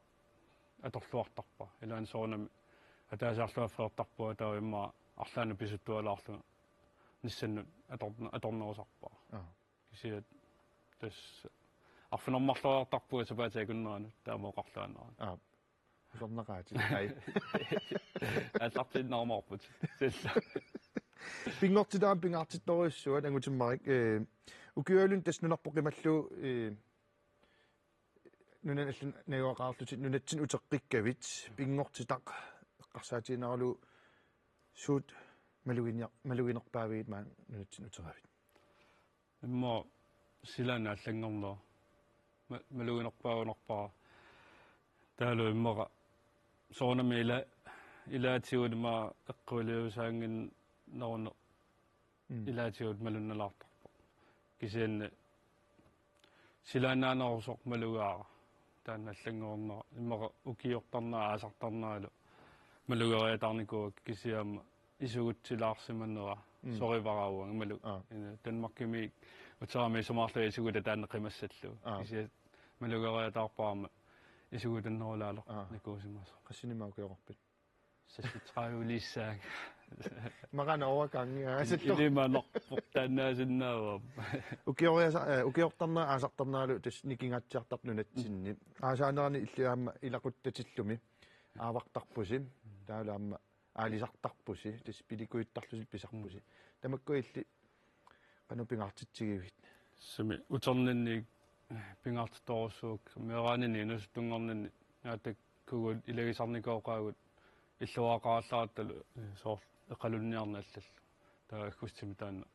atorluartarpara. Ilaanni soorunami ataasiarlunga feertarpunga taava immaqa arlaannut pisuttualaarlunga nissannut atorne-, atornerusarpara. Aa. Kisianni tassa arfineq-marloriartarpunga sapaatip akunneranut taama oqarluaannarani. Aa. Usornaqaatit. Ai. Aallartiinnarmaarput. Silla. Pinngortitaq aamma pingaartittorujussuuvoq, Angutimmarik. Eh, ukiualuunniit tassa nunarput qimallugu, eh, nunanut allanut najugaqarlutit nunatsinnut uteqqikkavit, pinngortitaq eqqarsaatiginaralugu suut maluginiar-, maluginerpaavigit maani nunatsinnut uteravit? Immaqa silaannaq allanngornera. Ma-, maluginerpaagunarpara. Taavalu immaqa soorunami ila-, ilaatigut immaqa eqquiliusaannginneruneq. Mm. Ilaatigut malunnalaartarpoq. Kisianni silaannaanerusoq malugaara. Taanna allanngornera. Immaqa ukiortarnera aasartarneralu malugeriataarnikuuakka kisianni aamma isugutsilaarsimanera. Mm. Sorivara uanga malu-. Aa. Ina Danmarkimi uterami isumaqarlunga isugutat taanna qimassallugu. Aa. Kisianni malugeriataarpara aamma isugutannerulaarlunga. Aa. Nikuusimasoq. Qassinik ukioqarpit? Seksogtredive-lissaanga. Maqana overgangi, aa, sallu. Ilimanarpoq taannaasinnaavara. Ukioriasa-, eh, ukiortarnera aasartarneralu tassa nikingaatsiartarpoq nunatsinni. Aasaanerani illit aamma ilaquttatillumi aavartarpusi. Taavalu aamma aalisartarpusi, tassa pilikuittarlusi pisarpusi. Mm. Tamakku illit qanoq pingaartitsigivigit? Sumi uterninni pingaartittorujussuuakka, meeraaninni inuusuttunngorninni naattakkugut ilagisarnikooqaagut illuaraqarallarattalu, eh, soorlu eqalunniarneq allallu. Taava aggustimi taanna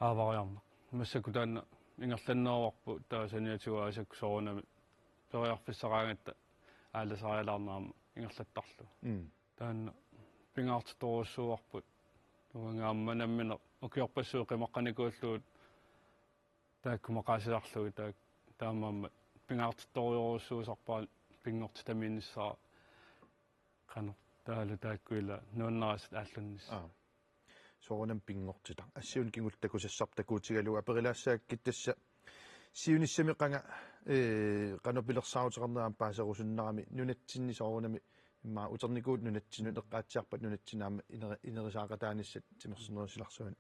aavariarneq. Massakkut taanna ingerlanneruarput taava saniatigut aasakkut soorunami periarfissaqaagatta aalasarialaarneq aamma ingerlattarlugu. Mm. Taanna pingaartittorujussuuarput. Uanga aamma nammineq ukiorpassuit qimaqqanikuullugu taakku maqaasisarlugit taak-, taamaammat pingaartittorujussuusarpara pinngortitamiinnissara qanoq taavalu taakku ila nuannarisat aallunnissaat. Aa. Soorunami pinngortitaq. Assigiinngitsunik kingulleq takusassarput takuutigalugu aperilaassagakkit tassa siunissami qanga, ee, qanoq pilersaaruteqarneq aamma paaserusunnarami nunatsinni soorunami immaqa uternikuuvutit nunatsinnut eqqaatsiarpat nunatsinni aamma ineri-, ineriartortitsinissat timersornerup silarsuani.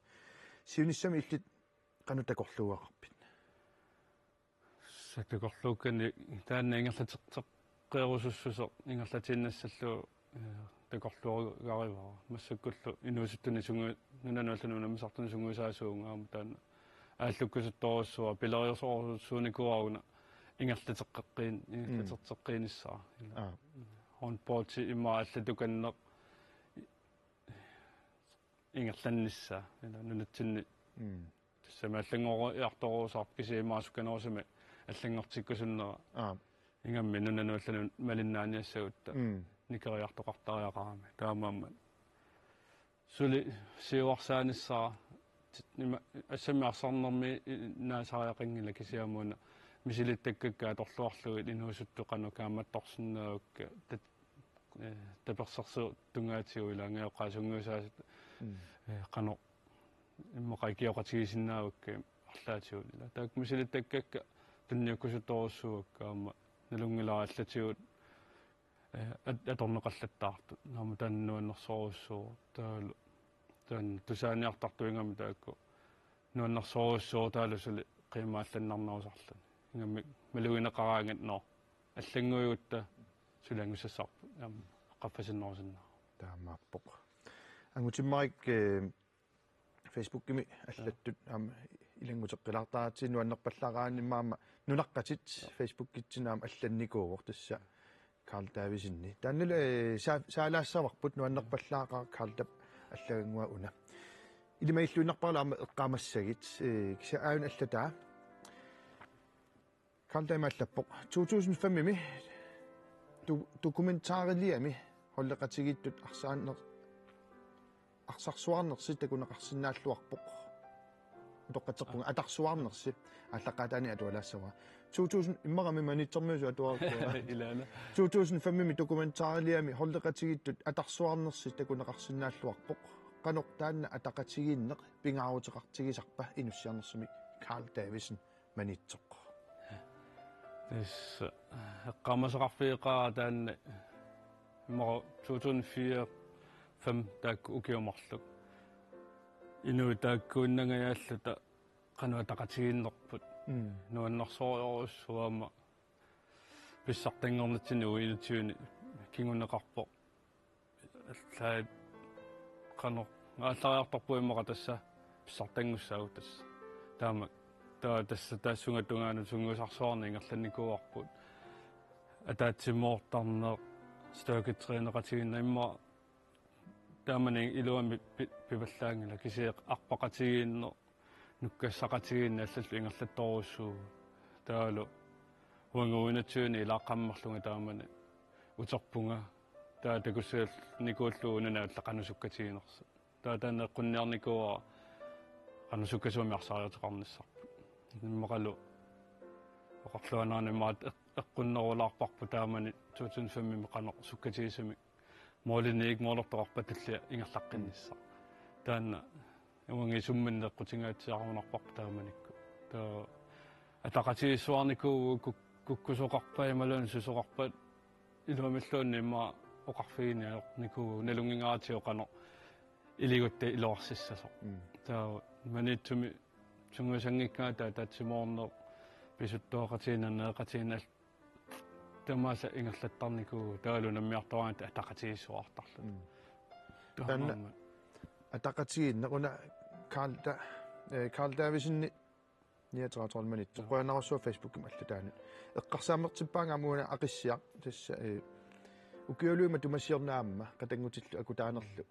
Siunissami illit qanoq takorluugaqarpit? Tassa takorluukkani taanna ingerlateqqeerusussuseq ingerlatiinnassallugu, eh, takorluugarivara. Massakkullu inuusuttunik sungi-, nunanut allanut unammisartunut sungiusaasuuvunga aamma taanna aallukkusuttorujussuuara, pileriartorujussuunikuuara una ingerlateqqeqqiin-, mm, ingerlateqqeqqiinissara. Aa. Håndboldi immaqa allatukanneq ingerlannissaa, ila nunatsinni. Mm. Tassami allanngoriartorujussuusarpoq kisianni immaqa sukkanerusumik allanngortikkusunnera. Aa. Ingammik nunanut allanut malinnaaniassagutta. Mm. Nikeriartoqartariaqarami. Taamaammat suli siuarsaanissara ti-, ima, assammik arsarnermi i-, naasariaqanngilaq kisianni aamma una misilittakkakka atorluarlugit inuusuttut qanoq kaammattorsinnaavakka tat-, eh, tapersersuup tungaatigut ila angajoqqaat sungiusaasut, mm, eh, qanoq immaqa ikioqatigisinnaavakka arlaatigut ila. Taakku misilittakkakka tunniukkusuttorujussuuakka aamma nalunngilara allatigut, eh, at-, atorneqallattaartut. Naamik taanna nuannersorujussuuvoq. Taavalu taanna tusaaniartartuugamik taakku Nuannersorujussuuvoq taavalu suli qiimmaallannarnerusarluni. Ingammik malugineqaraangat, nå, allannguigutta suli angussassarput. Aamma qaffasinnerusinnaavoq. Taamaappoq. Angutimmarik, eh, Facebookimi allattut aamma ilannguteqqilaartaratsigu nuannerpallaaqaanni aamma nunaqqatit Facebookitsinni aamma allannikuuvoq tassa Carl Davidsenni. Taannalu, eh, saa-, saalaassavarput nuannerpallaaqaaq Carl Dab allagannguaq una. Ilimagilluinnarpara aamma eqqaamassagit, eh, kisianni aajuna allataa. Carl Dam allappoq. To tusind fem-imi do-, dokumentariliami holdeqatigiittut arsaanner-, arsarsuarnersi takuneqarsinnaalluarpoq. Utoqqatserpunga atarsuarnersi. Aallaqqaataani atualaassavara. To tusind immarami Maniitsormiusut atuarpara. Ilaana. To tusind fem-imi dokumentariliami holdeqatigiittut atarsuarnersi takuneqarsinnaalluarpoq. Qanoq taanna ataqatigiinneq pingaaruteqartigisarpa inussiarnersumik Carl Davidsen Maniitsoq. Tassa eqqaamasaqarfigeqaara taanna immaqa to tusind fire, fem taakku ukiut marluk. Inuit taakkuinnangajaalluta qanoq ataqatigiinnerput. Mm. Nuannersorujussuuvoq aamma pissartanngornitsinni uagut enogtyveni kinguneqarpoq. Allaat qanoq aallariartorpoq immaqa tassa pissartanngussaagut tassa. Taama, taava tassa tassunga tungaanut sungiusarsuarneq ingerlannikuuarput. Ataatsimoortarneq, styrketræneqatigiinneq immaqa taamani iluamik pi-, pivallaanngilaq, kisianni arpaqatigiinneq, nukkassaqatigiinneq allallu ingerlattorujussuuvoq. Taavalu uagut enogtyveni ilaaqqammerlunga taamani uterpunga. Taava takussagallunikuullugu nunat allat qanoq sukkatiginersut. Taava taanna eqqunniarnikuuara qanoq sukkasuumik arsariartoqarnissarput. Immaqalu oqarluaannarani immaqa eq-, eqqunnerulaarparput taamani to tusind fem-imi qanoq sukkatigisumik målini ikimoolertoqarpat tullia ingerlaqqinnissaq. Taanna uagut isumminneq eqqutingaatsiarunarparput taamanikkut. Taava ataqatigiissuarnikuuvugut kuk-, kukkusoqarpat imaluunniit susoqarpat iluamilluunniit immaqa oqarfiginiarnikuuvugut nalunnginneratigut qanoq iligutta iluarsissasoq. Mm. Taava Maniitsumi sungiusanngikkaangat ataatsimoorneq, pisuttuaqatigiinneq, nereqatigiinneq, tamaasa ingerlattarnikuuvoq, taavalu unammiartoraangatta ataqatigiissuartarluta. Mm. Taanna taamaammat. Ataqatigiinneq una Carl Da-, eh, Carl Davidsenip niogtredive tolv Maniitsoq. Qujanarsuaq Facebookimi allataanut. Eqqarsaammertippaanga aamma una Aqissiaq tassa, eh, ukiului matuma siorna aamma qatanngutillu akutaanerlu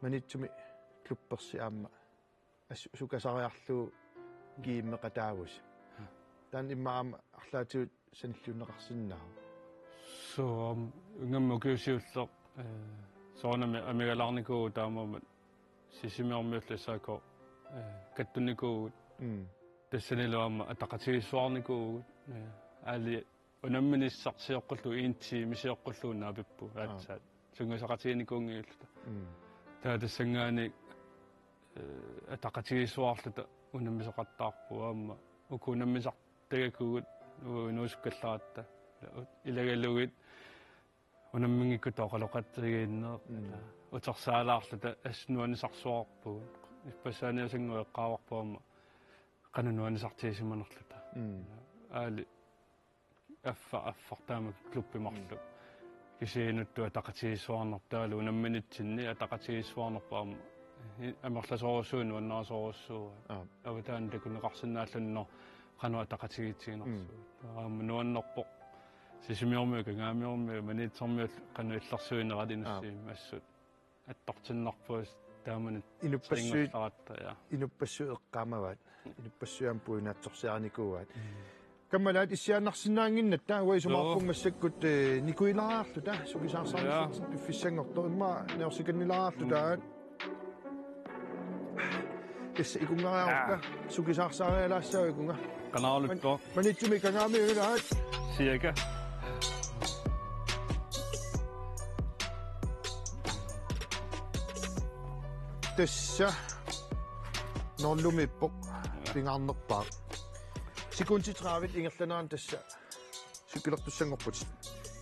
Maniitsumi klubbersi aamma as-, sukasariarlugu giimmeqataavusi. Taanna immaqa aamma arlaatigut sanilliunneqarsinnaavoq. Suu, aamma ingammik ukiut siulleq, eh, soorunami amigalaarnikuuvugut taamaammat Sisimiormiullu S A K, eh, kattunnikuuvugut. Mm. Tassanilu aamma ataqatigiissuarnikuuvugut, eh, aali unamminissaq sioqqullugu en time sioqqullugu naapippugut. Aa. Aatsaat sungiusaqatiginikuunngilluta. Mm. Taava tassanngaanniit, eh, ataqatigiissuarluta unammisaqattaarpugut aamma uku unammisartagakkit uagut inuusukkallaratta. Ilagalugit unamminngikkutta oqaloqatigiinneq. Mm. Utersaalaarluta assut nuannisarsuarpugut. Ippassaaniassannguaq eqqaavarput aamma qanoq nuannisartigisimanerluta. Mm. Aali affaq, affaq taama klubbi marluk. Mm. Kisianni inuttut ataqatigiissuarnerput taavalu unamminitsinni ataqatigiissuarnerput aamma i-, amerlasoorujussuuvoq nuannarisorujussuuvoq. Aap. Avataani takuneqarsinnaalluni qanoq ataqatigiissinersugut. Mm. Aamma nuannerpoq Sisimiormiut, Kangaamiormiut, Maniitsormiut qanoq illersuinerat inussivimmut. Aap. Assut attortinnarpugut taamani. Inuppassuit, tringullaratta, ja. Inuppassuit eqqaamavaat. Inuppassuit aamma puinaatsorsiarinikuuaat. Mm. Kammalaat issiaannarsinnaannginnatta, uanga isumaqarpunga. Joo. Massakkut, eh, nikuilaarluta, sukisaarsaarnissatsinnut, ja, piffissanngortoq, immaqa niorsikannilaarluta. Mm. Tassa ikunngariarukka, ja, sukisaarsaarialaassaagut ikunga. Qanaraluttoq. Man-, Maniitsumi Kangaamiut ilaat. Siaka. Tassa. Nullumiippoq. Pingaarnerpaaq. Sekundit tredive ingerlanerani tassa cykelertussanngorputit.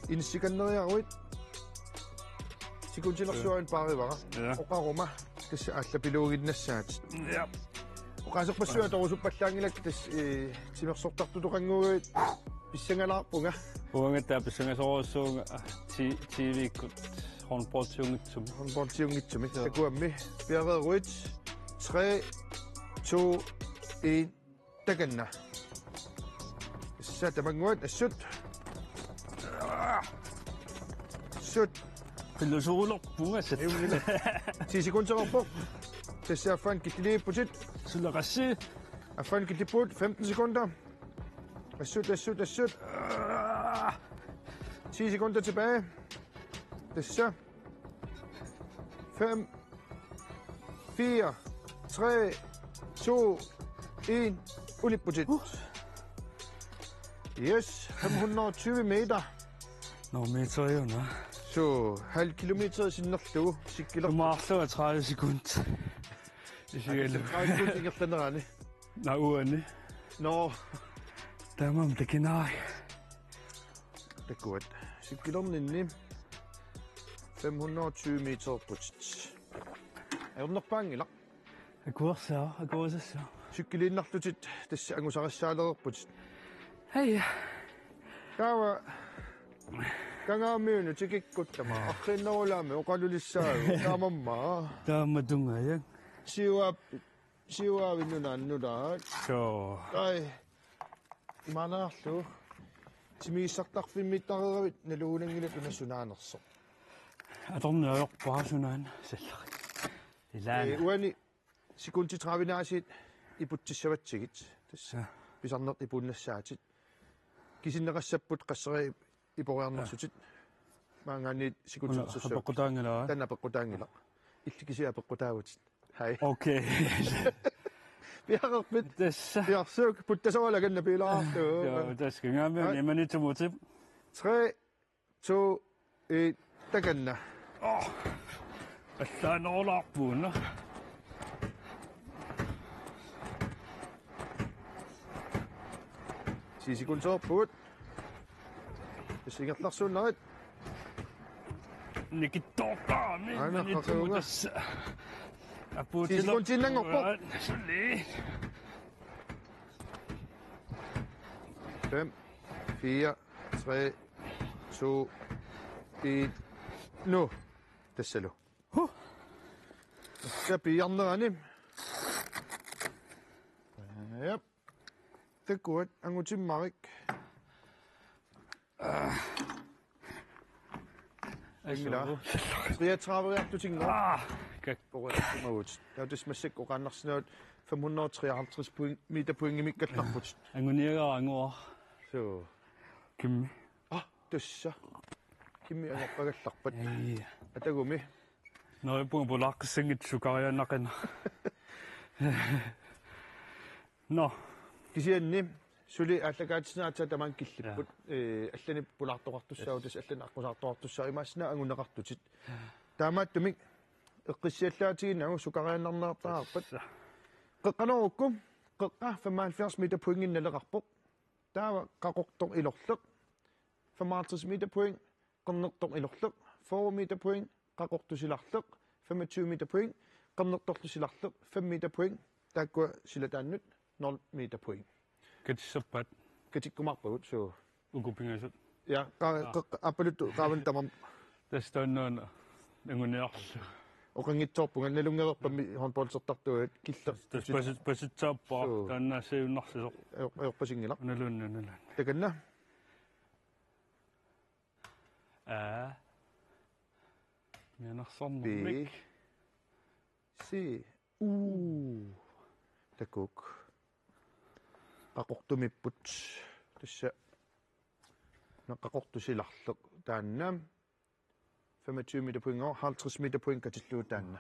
Inissikanneriaruit. Sekundilersuarmi paarivara. Ja. Oqaruma. Tassa aallapiluuginnassaat. Ja. Oqaaserpassuit atorusuppallaanngilakka tassa, ee, timersortartutoqannguit pissangalaarpunga. Uangattaaq pissangasorujussuuvunga, ti-, T V-kkut håndboldiunngitsumi. Håndboldiunngitsumi. Joo. Takuammi piareeruit tre, to, en, takanna. Tassa tamannguat assut. Assut. Qillusuulerpunga assut. Ajunngilaq. Ti sekundeqarpoq. Tassa affaan killiliipputit. Suleqassi. Affaan killippugut femten sekunder. Assut, assut, assut. Ti sekunder tilbage. Tassa. Fem, fire, tre, to, en. Unipputit. Uh. Yes, fem hundrede og tyve meter. Nå, meter jo, nå. Så, halv kilometer sinnerlugu, sikkiler. Du må afslå tredive sekund. Isigalu. Tredive sekund ingerlanerani. Nå, uani. Nå. Taamaammat takinngilara. Takuat. Sikkilerninni fem hundrede og tyve meter putit. Ajornerpaanngilaq. Akuersaaq, akuersassaaq. Sikkiliinnarlutit tassa angusarissaalereerputit. Hej. Taava. Kangaamiunut tikikkuttama. Arriinnerulaami oqalulissaagut. Taamammaa. Taamatungaajak. Siuaap-, siuaavinnut naannulaat. Soo. Ai. Imaannaarlu. Timigissartarfimmiittareeravit nalugunanngilat una sunaanersoq. Atorneq ajorpara sunaana sallari. Ilaana. Ee, uani sekundit tredive aasiit iputsissavatsigit. Tassa. Ja. Pisarnertut ipuunnassaatit. Kisinneqassapput qasseri iporiarnersutit. Ja. Maanngaanniit sekundit. Una, apeqqutaanngilaq. Taanna apeqqutaanngilaq. Illit kisiat apeqqutaavutit. Hej. Okay. Piareerpit? Tassa. Piareersuk, puttasooralaaganna piilaartu. Joo, tassa kangaamiunut. Hej. Imanitsumutip. Tre, to, en, takanna. Oh. Allaanerulaarpugut. Ti sekundeqarpugut. Tassa ingerlarsuunnarit. Nikittoortarami. Aana, imanitsumut qaqaunga. Tassa. Apuutiler-. Ti sekundiinnanngorpoq. Suli. Fem, fire, tre, to, en, nu. Tassalu. Huh. Tassa piiarnerani. Jep. Takuat angutimmarik. Ila. Asuu. Treogtrediveriartutinngooq. Ah, kak. Poriartumagut. Taava tassa massakkut oqaannarsinnaavoq fem hundrede og treoghalvtreds point, meter pointimikkallarput. Anguniagara anguaq. Suu. Kimmi. Ah, tassa. Kimmi angoqqagallarpat. Ai. Atagumi. Neriuppunga pulaaqqissanngitsoq sukariaannaqinera. Nå. Kisianni suli aallakaatitsineq aatsaat tamaanga killipput. Ja. Ee, allanik pulaartoqartussaavutit, tassa, allanik aqqusaartoqartussaavutit, imaassinnaavat anguneqartutit. Ja. Taamaattumik eqqissiallaatiginagu sukariaannarneqartarput. Tassa. Qeqqanoorukku, qeqqa femoghalvfjerds meter pointinik naleqarpoq. Taava qaqortoq ilorleq. Femoghalvtreds meter point, qernertoq ilorleq, fyrre meter point, qaqortoq silarleq, femogtyve meter point, qernertorlu silarleq, fem meter point, taakkua silataannut, nul meter point. Katissappat? Katikkumaarpagut, suu. Uku pingasut? Ja, qa-, aa, qa-, qa-, aappaluttoq, qaavanut tamarmi. Tassa taannaana anguniarlugu. Oqanngitsoorpunga, nalunngereerpammi håndboldertartuutit, killer-. Tassa pasit-, pasitsaappara, suu, taanna siunnersisoq. Ajor-, ajorpasinngilaq. Unaluunniit, unaluunniit. Takanna? Aa. Mianersornermik. Pi. Si. Uu. Takuuk. Qaqortumiipput. Tassa. Una qaqortoq silarleq. Taanna. Femogtyve meter point, halvtreds meter point katillugu taanna.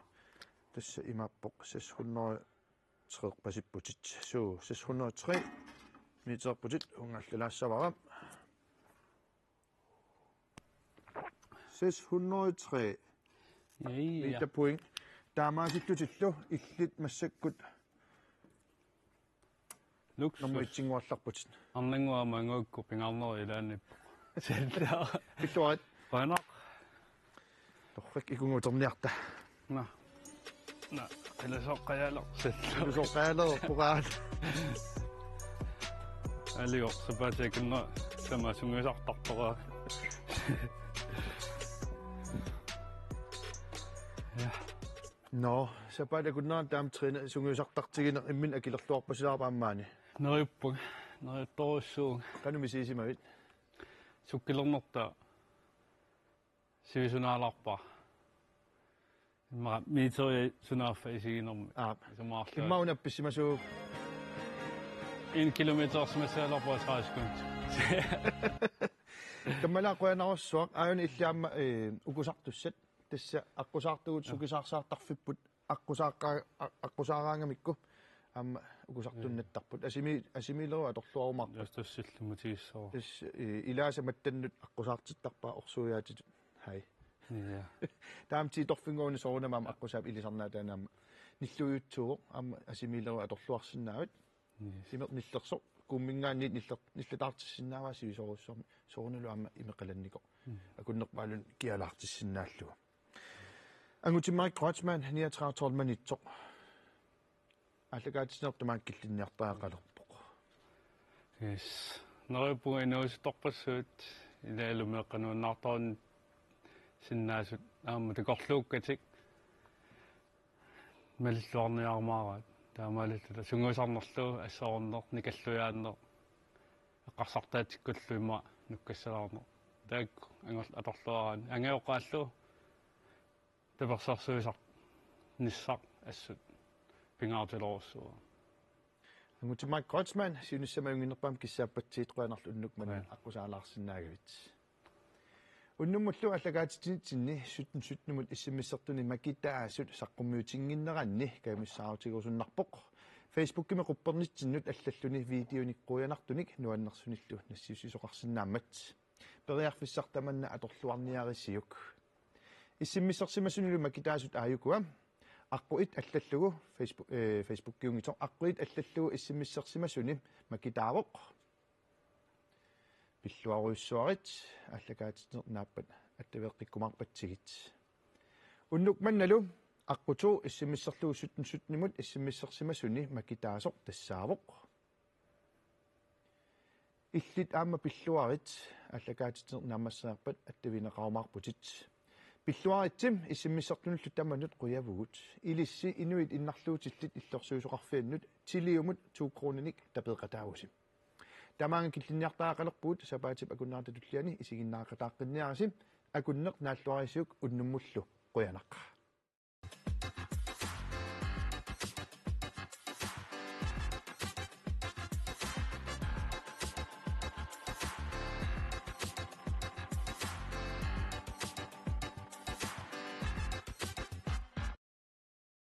Tassa imaappoq seks hundrede treerpasipputit. Suu, seks hundrede tre meterputit, ungallalaassavara. Seks hundrede tre. Ja, ja. Meter point. Taamaasittutillu illit massakkut. Luksus. Nummer et-innguallarputit. Arnannguaq aamma anguakku pingaarnerit ilaanniippoq. Sallaa. Pilluarit. Qujanaq. Torrak, ikunngutserniarta. Nå. Naa, qilasoqqajaalersut. Qilasoqqajaalersut. Aliorsapaatikunna sama sungiusartartoraa. Ja. Nå, sapaatip akunnerani taama træne sungiusartartigineq imminut akilerluarpasulaarpa aamma maani? Neriuppunga, neriuttorujussuuvunga. Qanoq misigisimavit? Sukkilernertaa sivisunaalarpara. Immaqa meteria sunaaffa isiginermi. Aap. Isumaqarlunga. Immaqa una appissimasuu. En kilometer simassalerpara tredive sekund. Kammalaaq qujanarsuaq, aajuna illit aamma, eh, ukusartussat. Tassa aqqusaartugut, ja, sukisaarsaartarfipput aqqusaaqqa-, a-, aqqusaaraangamikku aamma ukusartunnattarput. Asimi-, asimiilerup atorluarumaarpat. Just, just sillimut tigissavara. Tassa, eh, ilaasa mattannut aqqusaartittarpaa orsuiaatitut. Hej. Ja. Taama tiitorfinnguuna soorunami aamma aqqusaap ilisarnaataani aamma nilluujutsuuvoq, aamma asimiilerup atorluarsinnaavit. Yes. Imeq nillersoq, kuumminngaanniit niller-, nillataartissinnaavaa sivisoorujussuarmik, soorunalumi aamma imeq qalannikoq. Mm. Akunnerpaalunnik kialaartissinnaallugu. Angutimmarik Kreutzmann, niogtredive tolv-maniitsoq. Aallakaatitsineq tamaanga killinniartariaqalerpoq. Yes. Neriuppunga inuusuttorpassuit, ilaalu meeqqat nuannaartorsinnaasut aamma takorluukkatik malilluarniarumaaraat. Taamaalilluta sungiusarnerlu, assornerlu, nikalluiaarneq, eqqarsartaatsikkullu immaqa nukkassalaarneq. Taakku angorlutik atorluaraanni. Angajoqqaallu tapersersuisarnissaq assut pingaartilorujussuuara. Angutimmarik Kreutzmann, siunissami ajunnginnerpaamik kissaappatsigit, qujanarlu unnuk manna, qujan, aqqusaalaarsinnaagavit. Unnummullu aallakaatitsinitsinni sytten sytten-imut S M S-ertuni makitaasut saqqummiutinnginneranni kajumissaarutigerusunnarpoq. Facebookimi quppernitsinnut allalluni videonik qujanartunik nuannersunillu nassiussisoqarsinnaammat. Periarfissaq tamanna atorluarniarisiuk. S M S-ersimasunilu makitaasut aajukua. Aqqut et allallugu Facebook, eh, Facebookiunngitsoq. Aqqut et allallugu S M S-ersimasuni makitaavoq. Pilluarujussuarit, aallakaatitsineq naappat attaveeqqikkumaarpatsigit. Unnuk mannalu aqqut to S M S-erlugu sytten sytten-imut S M S-ersimasuni makitaasoq tassaavoq. Illit aamma pilluarit, aallakaatitsineq naammassinerpat attavigineqarumaarputit. Pilluaritsi S M S-ertunullu tamanut qujavugut. Ilissi inuit innarluutillit illorsuisoqarfiannut Tiliumut to kroninik tapeeqataavusi. Tamaanga killinniartariaqalerpugut, sapaatip akunnerata tulliani isiginnaaqataaqqinniarisi. Akunneq naalluarisiuk unnummullu. Qujanaq.